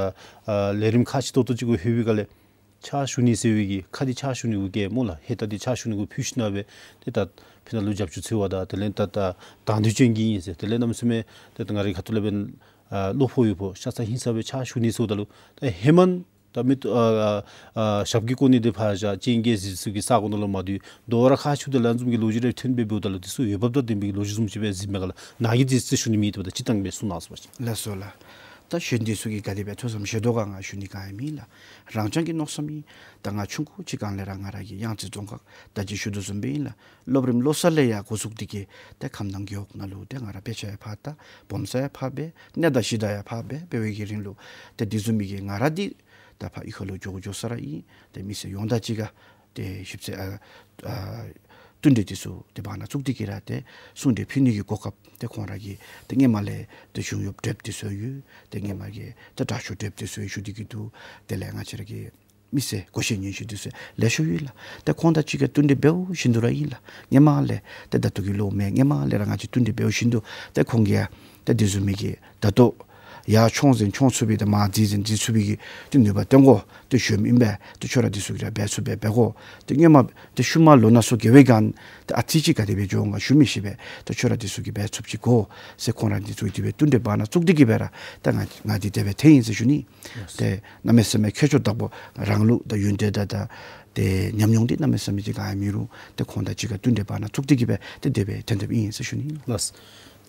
ཨ་ལས་རིམ་ཁག་ཆེ་ཏོག་ཏོ་ཅིག་གུ་ལྷོད་པའི་སྒང་ལས་ཕྱག་ཞུ་ནི་ཟེར་བའི་གི་ཁ་འདི་ཕྱག་ཞུ་ནི་གུ་བཀལ་སྨོ་ལགས། ཧེ་ད་འདི་ཕྱག་ཞུ་ནི་གུ་ཕུལ་ཞིནམ་སྦེ་ཏེ་ད་ཕི་ནང་ལུ་རྒྱབ་སྐྱོར་འཚོལ་བ་དང་དེ་ལས་ད་ད་དང་འདོད་ཅན་གྱི་ཨིན་ཟེར། དེ་ལས་གནམ་མེད་ས་མེད་ཏེ་ད་ང་རའི་ཁ་ཐུག་ལས་འབདན་ཨ་བློ་ཕོག་ཡོདཔ་ཤ་ཚ་ཧིང་ཚ་སྦེ་ཕྱག་ཞུ་ནི་ཟེརཝ་ད་ལུ་ད་ཧེ་མ་ད་མིག་ཏོ་ཨ་ཨ་ཨ་ཞབས་ཀྱིས་བཀོག་ནི་འདི་ཕར་བཞག་སྤྱན་གྱིས་གཟིགས་ཚུ་གི་ས་གོ་ནང་ལུ་མ་འདུག། དོ་རུང་ཁག་ཆེཝ་དེ་ལས་ཨ་ནི་བཟུམ་གྱི་ལོ་རྒྱུས་རེ་ཐོན་སྦེ་འབདཝ་ད་ལུ་འདི་ཚུ་འོས་འབབ་དང་ལྡན་པའི་གི་ལོ་རྒྱུས་བཟུམ་ཅིག་སྦེ་གཟིགས་མས་ག་ལགས། ནཱ་གིས་འདི་ཚུ་ཞུ་ནི་མེད་དེ་འབདཝ་ད་སྤྱིར་བཏང་སྦེ་གསུང་གནང་ཟེར་བ་ཅིན། ལགས་སོ་ལགས། ད་གཞན་འདི་ཚུ་གིས་ག་དེ་སྦེ་ཐུགས་བསམ་བཞེས་དོ་ག་ང་ཞུ་ནི་ག་ཡང་མེད་ལགས། རང་རྐྱང་གི་མནོ་བསམ་ཨིན། ད་ང་ཆུང་ཀུ་ཅིག་སྒང་ལས་ར་ང་ར་གི་གཡང་རྩེ་རྫོང་ཁག་ད་ཅི་ཞུ་དོ་བཟུམ་སྦེ་ཨིན་ལགས། སློབ་རིམ་ལོ་གསར་ལས་ཡར་འགོ་བཙུགས་ཏེ་གིས་ཏེ་ཁམས་དྭངས་རྒེད་འོག་ནང་ལུ་ཏེ་ང་ར་དཔེ་ཆ་ཡང་ཕར་ལྟ། སྦོམ་ས་ཡང་ཕར་འབད། གནས་བདག་གཞི་བདག་ཡང་ཕར་འབད། འབད་བའི་གི་རིང་ལུ་ཏེ་འདི་བཟུམ་མའི་གི་ང་ར་འདི་ད་ཕར་གཡུས་ཁ་ལུ་འགྱོ་དགོ་འགྱོ་ས་ར་ཨིན། ཏེ་མི་སེར་ཡོངས་དང་གཅིག་ཁར་ཏེ་ཞིབ་འཚོལ་ཨ་ཨ་བསྟུན་གྲོས་འདི་ཚུ་ཏེ་བར་ན་བཙུགས་ཏེ་གིས་ར་ཏེ་གསུང་གྲོས་ཕུལ་ནི་གི་གོ་སྐབས་ཏེ་ཁོང་ར་གིས་ཏེ་སྔོན་མ་ལས་ཏེ་གཞུང་གཡོགཔ་གྲོསཔ་འདི་ཚུ་ཡོད། ཏེ་སྔོན་མ་གི་ཏེ་དྲག་ཤོས་གྲོསཔ་འདི་ཚུ་ཞུ་སྟེ་གིས་འདུག། དེ་ལས་ང་བཅས་ར་གི་མི་སེར་གོ་ཤེས་ཉན་ཤེས་འདི་ཚུ་ལེ་ཤ་ཡོད་ལགས། ཏེ་ཁོང་དང་གཅིག་ཁར་བསྟུན་གྲོས་འབདཝ་བཞིན་དུ་ར་ཨིན་ལགས། སྔོན་མ་ལས་ཏེ་ད་ལྟོ་གི་ལུ་མེན། སྔོན་མ་ལས་ར་ང་བཅས་བསྟུན་གྲོས་འབདཝ་བཞིན་དུ་ཏེ་ཁོང་གིས་ཡང་ཏེ་འདི་བཟུམ་མའི་གི་ད་ལྟོ་ཡར་མཆོང་ཟེར་མཆོང་ཚུགས་པའི་ཏེ་མར་འཛེགས་ཟེར་འཛེགས་ཚུགས་པའི་གི་ཏེ་ནུས་པ་བཏོན་དགོ། ཏེ་གཞོནམ་ཨིན་པས། ཏེ་ཁྱོད་ར་འདི་ཚུ་གིས་ར་འབད་ཚུགསཔ་སྦེ་འབད་དགོ། ཏེ་སྔོན་མ་ཏེ་ཤུལ་མ་ལོ་ན་སོ་བརྒྱད་པའི་སྒང་ཏེ་ཨ་ཙི་ཅིག་ག་དེ་སྦེ་འགྱོ་འོང་ག་ཞུ་མི་ཤེས་པས། ཏེ་ཁྱོད་ར་འདི་ཚུ་གིས་འབད་ཚུགསཔ་ཅིག་དགོ་ཟེར་ཁོང་ར་འདི་ཚུ་གིས་དེ་སྦེ་བསྟུན་གྲོས་བར་ན་བཙུགས་ཏེ་གིས་སྦེ་ར་ཏེ་ང་ང་འདི་དེ་སྦེ་ཐོན་ཡི་ཟེར་ཞུ་ནི། ཏེ་གནམ་མེད་ས་མེད་ཁྱད་ཆོས་དག་པོ་རང་ལུགས་དང་ཡོན་ཏན་དང་ད་ཏེ་ཉམས་མྱོང་འདི་གནམ་མེད་ས་མེད་ཅིག་ག་ཡང་མེད་རུང་ཏེ་ཁོང་དང་གཅིག་ཁར་བསྟུན་གྲོས་བར་ན་བཙུགས་ཏེ་གིས་སྦེ་ཏེ་དེ་སྦེ་ཐོན་དོཝ་ཨིན་ཟེར་ཞུ་ནི་ལགས།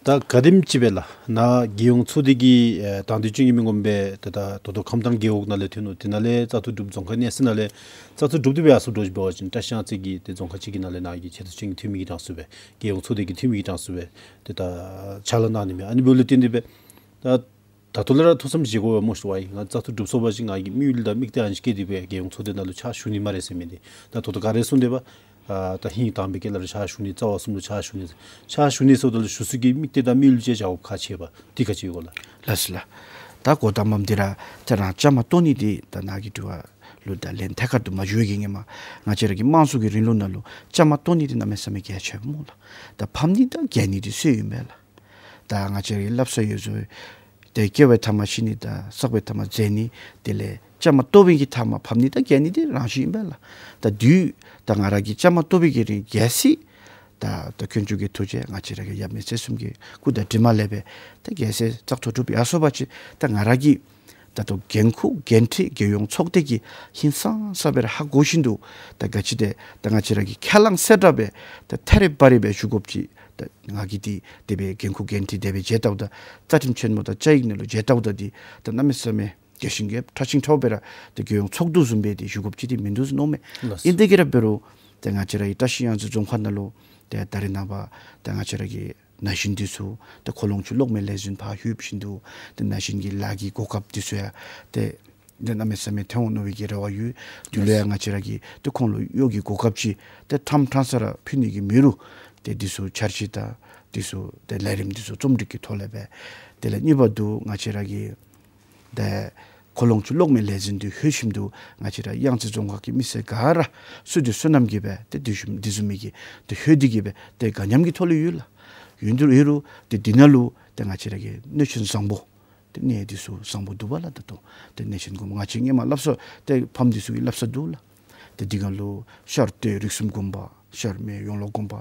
ད་ག་དེམ་ཅིག་སྦེ་ལགས་ནཱ་རྒྱལ་ཡོངས་ཚོགས་སྡེ་གི་ཨེ་དང་འདོད་ཅན་གྱི་མི་ངོམ་སྦེ་ཏེ་ད་ད་ལྟོ་ཁམས་དྭངས་རྒེད་འོག་ནང་ལས་ཐོན་ནུག། དེ་ནང་ལས་བཙག་འཐུ་གྲུབ། རྫོང་ཁག་གནས་ཚད་ནང་ལས་བཙག་འཐུ་གྲུབ་སྟེ་སྦེ་ཡར་སོངམ་འདྲཝ་ཅིག་འབད་བ་ཅིན་བཀྲིས་གཡང་རྩེ་གི་ཏེ་རྫོང་ཁག་ཅིག་གི་ནང་ལས་ནཱ་གི་ཆེ་བསྟོད་ཅན་གྱི་འཐུས་མི་གི་གྲངས་སུ་སྦེ་རྒྱལ་ཡོངས་ཚོགས་སྡེ་གི་འཐུས་མི་གི་གྲངས་སུ་སྦེ་ཏེ་ད་ཕྱག་ལཱ་གནང་ནི་མས། ཨ་ནི་འབདཝ་ལས་བརྟེན་ཏེ་སྦེ་ད་ད་ལྟོ་ལས་ར་ཐུགས་བསམ་བཞེས་དགོ་པས་སྨོ་ཤེས་པ་ཨིན། ང་བཙག་འཐུ་གྲུབ་སོང་པ་ཅིན་ང་གིས་དམིགས་ཡུལ་དང་དམིགས་གཏད་ཨ་ནི་ཅིག་བསྐྱེད་དེ་སྦེ་རྒྱལ་ཡོངས་ཚོགས་སྡེ་ནང་ལུ་ཕྱག་ཞུ་ནི་སྨ་རེ་ཟེར་མི་འདི་ད་ད་ལྟོ་ག་ར་གསུངས་ཏེ་འབདཝ་ད་ཧིང་དྭངས་པའི་དཀྱིལ་ལས་ར་ཕྱག་ཞུ་ནི་རྩ་བ་གསུམ་ལུ་ཕྱག་ཞུ་ནི་ཕྱག་ཞུ་ནི་ཟེརཝ་ད་ལུ་ཞུ་ས་གི་དམིགས་གཏད་དང་དམིགས་ཡུལ་ཅིག་བཞག་དགོཔ་ཁག་ཆེ་བས། འདི་ག་ཅི་ཡོད་ག་ལགས། ལགས་སོ་ལགས། ད་འགོ་དང་པམ་འདི་ར་ཏེ་རང་བཅའ་མར་གཏོགས་ནི་འདི་ད་ནཱ་གི་དྲི་བ་ལུ་ད་ལན་ཐད་ཀར་དུ་མ་ཞུ་བའི་གི་སྔོན་མ་ང་བཅས་ར་གི་དམངས་གཙོ་གི་རིང་ལུགས་ནང་ལུ་བཅའ་མར་གཏོགས་ནི་འདི་གནམ་མེད་ས་མེད་གལ་ཆེ་བས་སྨོ་ལགས། ད་ཕམ་ནི་དང་རྒྱལ་ནི་འདི་སུའི་ཨིན་པས་ལགས། ད་ང་བཅས་ར་གི་སླབ་ས་ཡོད་ཟེར་ཏེ་སྐྱེ་བའི་མཐའ་མ་ཤི་ནི་དང་བསགས་པའི་མཐའ་མ་འཛད་ནི། དེ་ལས་བཅའ་མར་གཏོགས་པའི་གི་མཐའ་མ་ཕམ་ནི་དང་རྒྱལ་ནི་འདི་རང་བཞིན་ཨིན་པས་ལགས། ད་དུས་ད་ང་ར་གིས་བཅའ་མར་གཏོགས་པའི་གི་རིང་གལ་སྲིད་ད་ད་དཀོན་མཆོག་གི་ཐུགས་རྗེ་ང་བཅས་ར་གི་ཡབ་མེས་སྲས་གསུམ་གྱི་སྐུ་དང་གྲིབ་མ་ལས་སྦེ་ད་རྒྱལ་སྲས་བཙག་འཐུ་གྲུབ་ཡར་སོང་པ་ཅིན་ད་ང་ར་གི་ད་ལྟོ་འགན་ཁུར་འགན་འཁྲི་རྒྱལ་ཡོངས་ཚོགས་སྡེ་གི་ཧིང་སངས་ས་སྦེ་ར་ཧ་གོ་བཞིན་དུ་ད་ག་ཅི་ཏེ་ད་ང་བཅས་ར་གིས་ཁས་བླངས་གསལ་བསྒྲགས་སྦེ་ད་ཐད་རི་བ་རི་སྦེ་ཞུ་དགོཔ་ཅིག་ད་ང་གིས་འདི་དེ་སྦེ་འགན་ཁུར་འགན་འཁྲི་དེ་སྦེ་བཞེས་བལྟཝ་ད་རྩ་ཁྲིམས་ཆེན་མོ་དང་བཅའ་ཡིག་ནང་ལུ་བཞེས་བལྟཝ་ད་འདི་ད་གནམ་མེད་ས་མེད་རྒྱས་ཤིང་རྒྱས་ཕྲ་ཞིང་ཕྲ་བ་སྦེ་ར་ད་རྒྱལ་ཡོངས་ཚོགས་འདུ་བཟུམ་སྦེ་འདི་ཞུ་དགོཔ་ཅིག་འདི་མིན་འདུག་ཟེར་མནོཝ་མས། ལགས་སོ། ཨིན་ཏེ་གིས་ར་འབད་རུང་ད་ང་བཅས་ར་གི་བཀྲིས་གཡང་རྩེ་རྫོང་ཁག་ནང་ལུ་ད་ད་རེས་ནངས་པ་ད་ང་བཅས་ར་གི་ན་གཞོན་འདི་ཚུ་ད་ཁོ་ལོང་ཆུ་གློག་མེ་ལས་འཛིན་ཕར་ལྷོད་བཞིན་དུ་ད་ན་གཞོན་གྱི་ལཱ་གི་གོ་སྐབས་འདི་ཚུ་ཡང་ཏེ་ད་གནམ་མེད་ས་མེད་ཐོན་འོང་མནོ་བའི་གི་རེ་བ་ཡོད། དེ་ལུ་ཡང་ང་བཅས་ར་གིས་ཏེ་ཁོང་ལུ་གཡོག་གི་གོ་སྐབས་ཅིག་ཏེ་ཕྲང་ཕྲང་ས་ར་ཕུལ་ནི་གི་མེད་རུང་ཏེ་འདི་ཚུ་འཆར་གཞི་དང་འདི་ཚུ་ཏེ་ལས་རིམ་འདི་ཚུ་རྩོམ་སྒྲིག་གི་ཐོག་ལས་སྦེ་དེ་ལས་གཉིས་པ་འདི་ང་བཅས་ར་གི་ཏེ་ཁོ་ལོང་ཆུ་གློག་མེ་ལས་འཛིན་འདི་ལྷོད་ཞིནམ་དུ་ང་བཅས་ར་གཡང་རྩེ་རྫོང་ཁག་གི་མི་སེར་ག་ར་བསོད་བདེ་བསོད་ནམས་ཀྱིས་སྦེ་ཏེ་འདི་བཟུམ་འདི་བཟུམ་མའི་གི་ཏེ་ལྷོད་དེ་གིས་སྦེ་ཏེ་དགའ་ཉམས་ཀྱི་ཐོག་ལུ་ཡོད་ལགས། ཡོད་དུ་ཡོད་རུང་ཏེ་འདི་ནང་ལུ་ཏེ་ང་བཅས་ར་གི་གནས་ཆེན་བཟང་པོ་ཏེ་གནས་འདི་ཚུ་བཟང་པོ་འདུག་པ་ལགས། ད་ལྟོ་ཏེ་གནས་ཆེན་དགོན་པ་ང་བཅས་སྔོན་མ་སླབ་ས་ཏེ་ཕམ་འདི་ཚུ་གིས་སླབ་ས་འདུག་ལགས། ཏེ་འདི་ཁར་ལུ་ཤར་སྟོད་རིགས་གསུམ་དགོན་པ་ཤར་སྨད་ཡོངས་ལོག་དགོན་པ་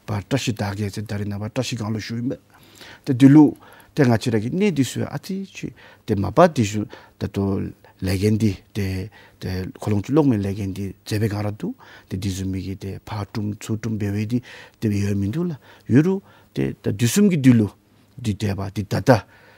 བར་བཀྲ་ཤིས་དར་རྒྱས་ཟེར་ད་རེས་ནངས་པ་བཀྲ་ཤིས་སྒང་ལུ་ཞུཝ་ཨིན་པས། ཏེ་འདི་ལུ་ཏེ་ང་བཅས་ར་གི་གནས་འདི་ཚུ་ཡང་ཨ་ཙི་ཅིག་ཏེ་མ་པ་འདི་ཚུ་ད་ལྟོ་ལས་འགན་འདི་ཏེ་ཏེ་ཁོ་ལོང་ཆུ་གློག་མེ་ལས་འགན་འདི་མཛད་པའི་སྒང་ར་འདུག། ཏེ་འདི་བཟུམ་མའི་གི་ཏེ་ཕར་བསྐྲུན་ཚུར་བསྐྲུན་འབད་བའི་འདི་དེ་སྦེ་ཡོད་མིན་འདུག་ལགས། ཡོད་རུང་ཏེ་ད་དུས་གསུམ་གྱི་དུས་ལུ་འདི་འདས་པ་འདི་ད་ལྟ་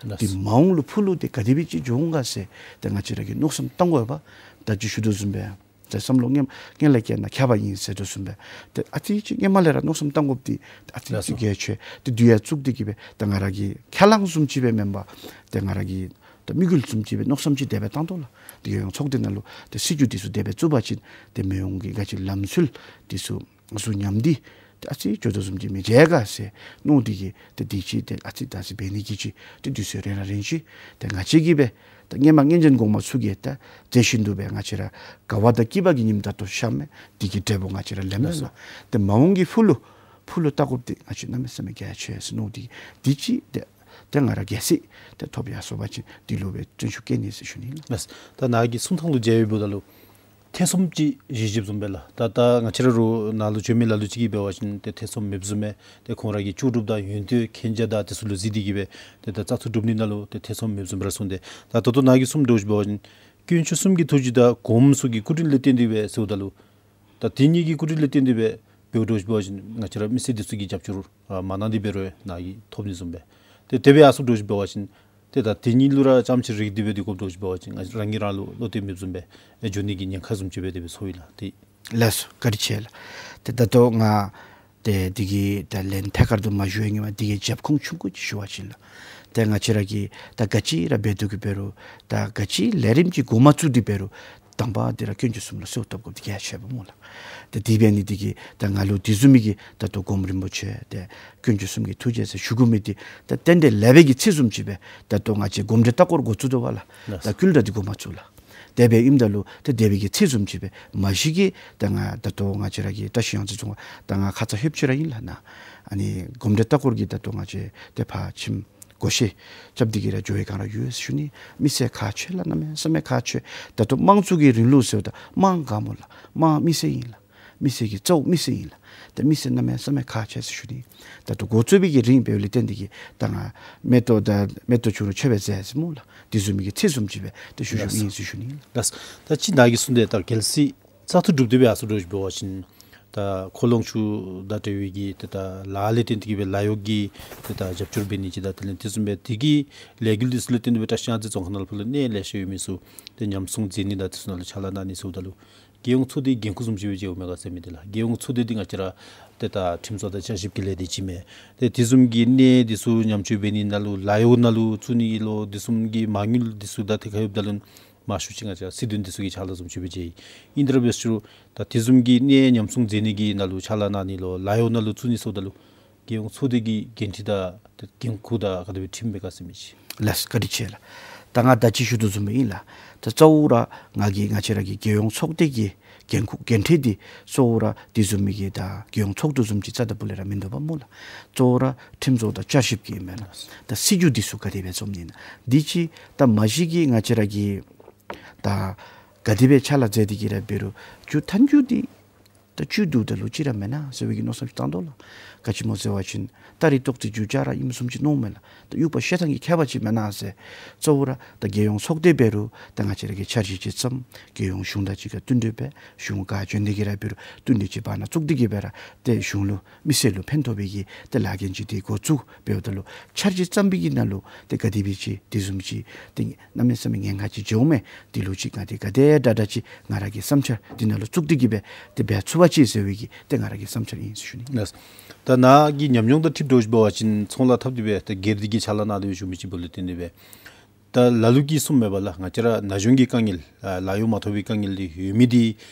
ལགས། འདི་མ་འོངས་ལུ་ཕུགས་ལུ་ཏེ་ག་དེ་སྦེ་ཅིག་འགྱོ་འོང་ག་ཟེར་ཏེ་ང་བཅས་ར་གིས་མནོ་བསམ་བཏང་དགོ་པས། ད་ཅི་ཞུ་དོ་བཟུམ་སྦེ་ཏེ་བསམ་བློ་སྔོན་སྔོན་ལ་བསྐྱལ་ན་ཁྱབ་པ་ཨིན་ཟེར་དོ་བཟུམ་སྦེ་ཏེ་ཨ་ཙི་ཅིག་སྔོན་མ་ལས་ར་མནོ་བསམ་བཏང་དགོཔ་འདི་ཨ་ཙི་ཅིག་ལགས་སོ། གལ་ཆེ། ཏེ་འདི་ཡང་བཙུགས་ཏེ་གིས་སྦེ་ཏེ་ང་ར་གི་ཁས་བླངས་བཟུམ་ཅིག་སྦེ་མེན་པར་ཏེ་ང་ར་གི་ཏེ་དམིགས་ཡུལ་བཟུམ་ཅིག་སྦེ་མནོ་བསམ་ཅིག་དེ་སྦེ་བཏང་དོ་ལགས། ཏེ་རྒྱལ་ཡོངས་ཚོགས་སྡེ་ནང་ལུ་ཏེ་སྲིད་བྱུས་འདི་ཚུ་དེ་སྦེ་བཙུགས་པ་ཅིན་ཏེ་མི་ཡོངས་ཀྱི་ག་ཅི་ལམ་སྲོལ་འདི་ཚུ་གཟུ་ཉམས་ཏེ་ ཏེ་ཨ་ཙི་འགྱོ་དོ་བཟུམ་ཅིག་མི་མཇལ་ག་ཟེར་མནོ་སྟེ་གིས་ཏེ་དུས་ཅི་ཏེ་ཨ་ཙི་ད་ཟེར་འབད་ནི་གི་ཅིག་ཏེ་དུས་ཚོད་རན་ར་རན་ཅི། ཏེ་ང་བཅས་ཀྱིས་སྦེ་ད་སྔོན་མ་སྔོན་བྱོན་གོངམ་ཚུ་གིས་ད་མཛད་བཞིན་དུ་སྦེ་ང་བཅས་ར་དགའ་བ་དང་སྐྱིད་པ་གི་ཉིནམ་ད་ལྟོ་ཤརཝ་མས། དེ་གི་འབྲས་བུ་ང་བཅས་ར་ལེནམ་མས་ལགས། ཏེ་མ་འོངས་ཀྱི་ཕུགས་ལུ་ཕུགས་ལུ་བལྟ་དགོཔ་འདི་ང་བཅས་གནམ་མེད་ས་མེད་གལ་ཆེ་ཟེར་མནོ་སྟེ་དུས་ཅི་ཏེ་ཏེ་ང་ར་གལ་སྲིད་ཏེ་ཐོབ་ཡར་སོང་པ་ཅིན་དེ་ལུ་སྦེ་བརྩོན་ཤུགས་བསྐྱེད་ནི་ཟེར་ཞུ་ནི་ལགས། ལགས། ད་ནཱ་གི་གསུང་ཐངས་ལུ་མཇལ་བའི་བར་ད་ལུ་ཐེ་ཚོམ་ཅིག་བཞེས་བཞེསཔ་བཟུམ་སྦེ་ལགས། ད་ད་ང་བཅས་ར་རུང་ནཱ་ལུ་བྱོན་མི་ལ་ལུ་ཅིག་གིས་འབད་བ་ཅིན་ཏེ་ཐེ་ཚོམ་མེདཔ་བཟུམ་སྦེ་ཏེ་ཁོང་ར་གི་ལྕོགས་གྲུབ་དང་ཡོན་ཏན་མཁྱེན་རྒྱ་དང་དེ་ཚུ་ལུ་གཟིགས་ཏེ་གིས་སྦེ་ཏེ་ད་བཙག་འཐུ་གྲུབ་ནི་ནང་ལུ་ཏེ་ཐེ་ཚོམ་མེདཔ་བཟུམ་སྦེ་ར་གསུངས་ཏེ། ད་ད་ལྟོ་ནཱ་གིས་གསུངམ་འདྲཝ་ཅིག་འབད་བ་ཅིན་དཀོན་མཆོག་གསུམ་གྱི་ཐུགས་རྗེ་དང་གོངམ་ཚུ་གི་སྐུ་དྲིན་ལས་བརྟེན་ཏེ་སྦེ་ཟེརཝ་ད་ལུ་ད་དེ་གཉིས་ཀྱི་སྐུ་དྲིན་ལས་བརྟེན་ཏེ་སྦེ་འབདཝ་འདྲཝ་ཅིག་འབད་བ་ཅིན་ང་བཅས་ར་མི་སེར་འདི་ཚུ་གིས་རྒྱབ་སྐྱོར་ཨ་མ་གནང་སྟེ་འབད་རུང་ནཱ་གིས་ཐོབ་ནི་བཟུམ་སྦེ། ཏེ་དེ་སྦེ་ཨ་ཙུག་འདྲཝ་ཅིག་འབད་བ་ཅིན་ཏེ་ད་དེ་གཉིས་ལུ་ར་རྐྱངམ་ཅིག་རིགས་འདི་སྦེ་འདི་དགོཔ་འདྲཝ་ཅིག་འབད་བ་ཅིན་ང་རང་གིས་རང་ལུ་བློ་གཏད་མེདཔ་བཟུམ་སྦེ་ཨེ་འགྱོ་ནི་གི་ཉེན་ཁ་བཟུམ་ཅིག་སྦེ་དེ་སྦེ་ཚོར་ཡི་ལགས། ཏེ་ལགས་སོ། བཀའ་དྲིན་ཆེ་ལགས། ཏེ་ད་ལྟོ་ང་ཏེ་འདི་གི་ད་ལན་ཐད་ཀར་དུ་མ་ཞུ་བའི་སྔོན་མ་འདི་གི་རྒྱབ་ཁུངས་ཆུང་ཀུ་ཅིག་ཞུ་བ་ཅིན་ལགས། ཏེ་ང་བཅས་ར་གིས་ད་ག་ཅི་ར་འབད་དོ་གི་འབད་རུང་ད་ག་ཅི་ལས་རིམ་ཅིག་འགོ་མ་བཙུགས་ཏེ་འབད་རུང་དང་པ་འདི་ར་དཀོན་མཆོག་གསུམ་ལུ་གསོལཝ་བཏབ་དགོཔ་འདི་གལ་ཆེ་བ་སྨོ་ལགས། ཏེ་དེ་འབད་ནི་འདི་གིས་ད་ང་ལུ་དེ་བཟུམ་མའི་གི་ད་ལྟོ་སྒོམ་རིན་པོ་ཆེ་ཏེ་དཀོན་མཆོག་གསུམ་གྱི་ཐུགས་རྗེ་ཟེར་ཞུ་དགོ་མི་འདི་ད་རྟེན་འབྲེལ་ལེགས་པའི་གི་ཚིག་བཟུམ་ཅིག་སྦེ་ད་ལྟོ་ང་བཅས་སྒོམ་འདྲེན་ལྟ་སྐོར་འགོ་བཙུགས་དོ་བ་ལགས། ལགས། ད་སྐུལ་ད་འདི་འགོ་མ་བཙུགས་ལགས། དེ་སྦེ་ཨིནམ་ད་ལུ་ཏེ་དེ་སྦེ་གི་ཚིག་བཟུམ་ཅིག་སྦེ་མ་གཞི་གིས་ད་ང་ད་ལྟོ་ང་བཅས་ར་གི་བཀྲ་ཤིས་གཡང་རྩེ་རྫོང་ད་ང་ཁ་ཙ་ལྷོདཔ་ཅིག་ར་ཨིན་ལགས་ནཱ། ཨ་ནི་སྒོམ་འདྲེན་ལྟ་སྐོར་གྱི་ད་ལྟོ་ང་བཅས་ཏེ་ཕར་ཁྱིམ་སྒོ་ཤེས་རྐྱབ་སྟེ་གིས་ར་འགྱོ་བའི་སྒང་ར་ཡོད་ཟེར་ཞུ་ནི། མི་སེར་ཁག་ཆེ་ལགས། གནམ་མེད་ས་མེད་ཁག་ཆེ། ད་ལྟོ་དམངས་གཙོ་གི་རིང་ལུགས་ཟེརཝ་ད་དམངས་ག་སྨོ་ལགས། དམངས་མི་སེར་ཨིན་ལགས། མི་སེར་གྱི་གཙོ་བོ་མི་སེར་ཨིན་ལགས། ད་མི་སེར་གནམ་མེད་ས་མེད་ཁག་ཆེ་ཟེར་ཞུ་ནི། ད་ལྟོ་འགོ་བཙུགས་པའི་གི་རིང་འབདཝ་ལས་བརྟེན་ཏེ་གིས་ད་ང་མེ་ཏོག་ད་མེ་ཏོག་ཆུང་རུང་མཆོད་པའི་རྫས་ཟེར་སྨོ་ལགས། དེ་བཟུམ་མའི་གི་ཚིག་བཟུམ་ཅིག་སྦེ་ཏེ་ཞུ་ཞུཝ་ཨིན་ཟེར་ཞུ་ནི་ལགས། ལགས། ད་ཅི་ནཱ་གིས་གསུངས་ཏེ་ད་གལ་སྲིད་བཙག་འཐུ་གྲུབ་སྟེ་སྦེ་ཨ་ཙུག་འདྲཝ་ཅིག་འབད་བ་ཅིན་ད་ཁོ་ལོང་ཆུ་དང་འབྲེལ་བའི་གི་ཏེ་ད་ལཱ་ལས་བརྟེན་ཏེ་གིས་སྦེ་ལཱ་གཡོག་གི་ཏེ་ད་རྒྱབ་སྐྱོར་འབད་ནི་ཅིག་དང་དེ་ལས་དེ་བཟུམ་སྦེ་དེ་གི་ལས་འགུལ་འདི་ཚུ་ལས་བརྟེན་ཏེ་སྦེ་བཀྲ་ཤིས་གཡང་རྩེ་རྫོང་ཁག་ནང་ལུ་ཕར་ལུ་གནས་ལེ་ཤ་ཡོད་མི་ཚུ་ཏེ་ཉམས་སྲུང་མཛད་ནི་དང་དེ་ཚུ་ནང་ལུ་ཕྱག་ལཱ་གནང་ནི་ཟེརཝ་ད་ལུ་རྒྱལ་ཡོངས་ཚོགས་སྡེའི་འགན་ཁུར་བཟུམ་ཅིག་སྦེ་མཇལཝ་མས་ག་ཟེར་མི་འདི་ལགས། རྒྱལ་ཡོངས་ཚོགས་སྡེ་འདི་ང་བཅས་ར་ཏེ་ད་ཁྲིམས་བཟོ་དང་བསྐྱར་ཞིབ་ཀྱི་ལས་སྡེ་ཅིག་མས། ཏེ་དེ་བཟུམ་གྱི་གནས་འདི་ཚུ་ཉམས་བཅོས་འབད་ནི་ནང་ལུ་ལཱ་གཡོག་ནང་ལུ་བཙུགས་ནི་ལོ་དེ་བཟུམ་གྱི་མ་དངུལ་འདི་ཚུ་དང་ཏེ་ག་ཡོདཔ་ད་ལུ་མང་ཤོས་ཅིག་ང་བཅས་སྲིད་དོན་འདི་ཚུ་གི་ཕྱག་ལཱ་བཟུམ་ཅིག་སྦེ་མཇལ་ཡི། ཨིན་ཏེ་ར་འབད་ཟེར་རུང་ད་དེ་བཟུམ་གྱི་གནས་ཉམས་སྲུང་མཛད་ནི་གི་ནང་ལུ་ཕྱག་ལཱ་གནང་ནི་ལོ་ལཱ་གཡོག་ནང་ལུ་བཙུགས་ནི་ཟེརཝ་ད་ལུ་རྒྱལ་ཡོངས་ཚོགས་སྡེ་གི་འགན་འཁྲི་དང་འགན་ཁུར་དང་ག་དེ་སྦེ་འཁྲིལ་མས་ག་ཟེར་མི་ཅིག། ལགས་སོ། བཀའ་དྲིན་ཆེ་ལགས། ད་ང་ད་ཅི་ཞུ་དོ་བཟུམ་སྦེ་ཨིན་ལགས། ད་གཙོ་བོ་ར་ང་གིས་ང་བཅས་ར་གི་རྒྱལ་ཡོངས་ཚོགས་སྡེ་གི་འགན་ཁུར་འགན་འཁྲི་འདི་གཙོ་བོ་ར་དེ་བཟུམ་མའི་གི་ད་རྒྱལ་ཡོངས་ཚོགས་འདུ་བཟུམ་ཅིག་རྩ་དང་པོ་ལས་ར་མིན་འདུག་པ་སྨོ་ལགས། གཙོ་བོ་ར་ཁྲིམས་བཟོ་དང་བསྐྱར་ཞིབ་ཀྱི་ཨིན་མས་ལགས། ད་སྲིད་བྱུས་འདི་ཚུ་ག་དེ་སྦེ་བརྩམ་ནི་ཨིན་ན། འདི་ཅིག་ད་མ་གཞི་གིས་ང་བཅས་ར་གིས་ད་ག་དེ་སྦེ་ཕྱག་ལཱ་མཛད་དེ་གིས་ར་འབད་རུང་མཇུག་མཐའ་མཇུག་འདི་ད་བཅུད་བསྡུཝ་ད་ལུ་ཅིག་ར་མེན་ན་ཟེར་བའི་གི་མནོ་བསམ་ཅིག་བཏང་དོ་ལགས། ག་ཅི་སྨོ་ཟེར་བ་ཅིན་སྟ་རེ་ཏོག་ཙེ་རྒྱུ་ཆ་ར་ཨིནམ་བཟུམ་ཅིག་མནོཝ་མས་ལགས། ད་དབྱུག་པ་བཤེད་ཐངས་ཀྱི་ཁྱད་པར་ཅིག་མེན་ན་ཟེར། གཙོ་བོ་ར་ད་རྒྱལ་ཡོངས་ཚོགས་སྡེ་འབད་རུང་ད་ང་བཅས་ར་གིས་འཆར་གཞི་ཅིག་བརྩམས། རྒྱལ་ཡོངས་གཞུང་དང་གཅིག་ཁར་མཐུན་འབྲེལ་འབད། གཞུང་ག་བྱོན་ཏེ་གིས་ར་འབད་རུང་མཐུན་འབྲེལ་ཅིག་བར་ན་བཙུགས་ཏེ་གིས་སྦེ་ར་ཏེ་གཞུང་ལུ་མི་སེར་ལུ་ཕན་ཐོགས་པའི་གི་ཏེ་ལཱ་འགན་ཅིག་འདི་འགོ་བཙུགས་འབདཝ་ད་ལུ་འཆར་གཞི་བརྩམས་པའི་གི་ནང་ལུ་ཏེ་ག་དེ་སྦེ་ཅིག་དེ་བཟུམ་ཅིག་ཏེ་གནམ་མེད་ས་མེད་ཉེན་ཁ་ཅིག་འགྱོཝ་མས། དེ་ལུ་ཅིག་ང་འདི་ག་དེ་དྲག་དྲག་ཅིག་ང་ར་གི་བསམ་འཆར་འདི་ནང་ལུ་བཙུགས་ཏེ་གིས་སྦེ་ཏེ་འབད་ཚུགས་པ་ཅིན་ཟེར་བའི་གི་ཏེ་ང་ར་གི་བསམ་འཆར་ཨིན་ཟེར་ཞུ་ནི། ལགས། ད་ནཱ་གི་ཉམས་མྱོང་དང་འཁྲིལ་འདྲཝ་ཅིག་འབད་བ་ཅིན་ཚོང་ལཱ་འཐབ་སྟེ་སྦེ་ད་སྒེར་སྡེ་གི་ཕྱག་ལཱ་གནང་སྟེ་སྦེ་བཞུགས་མི་ཅིག་འབདཝ་ལས་བརྟེན་ཏེ་སྦེ་ད་ལ་ལུ་གིས་གསུངམ་མས་པ་ལགས། ང་བཅས་ར་ན་གཞོན་གྱི་དཀའ་ངལ་ཨ་ལཱ་གཡོག་མ་ཐོབ་པའི་དཀའ་ངལ་འདི་ཡོད་མི་འདི་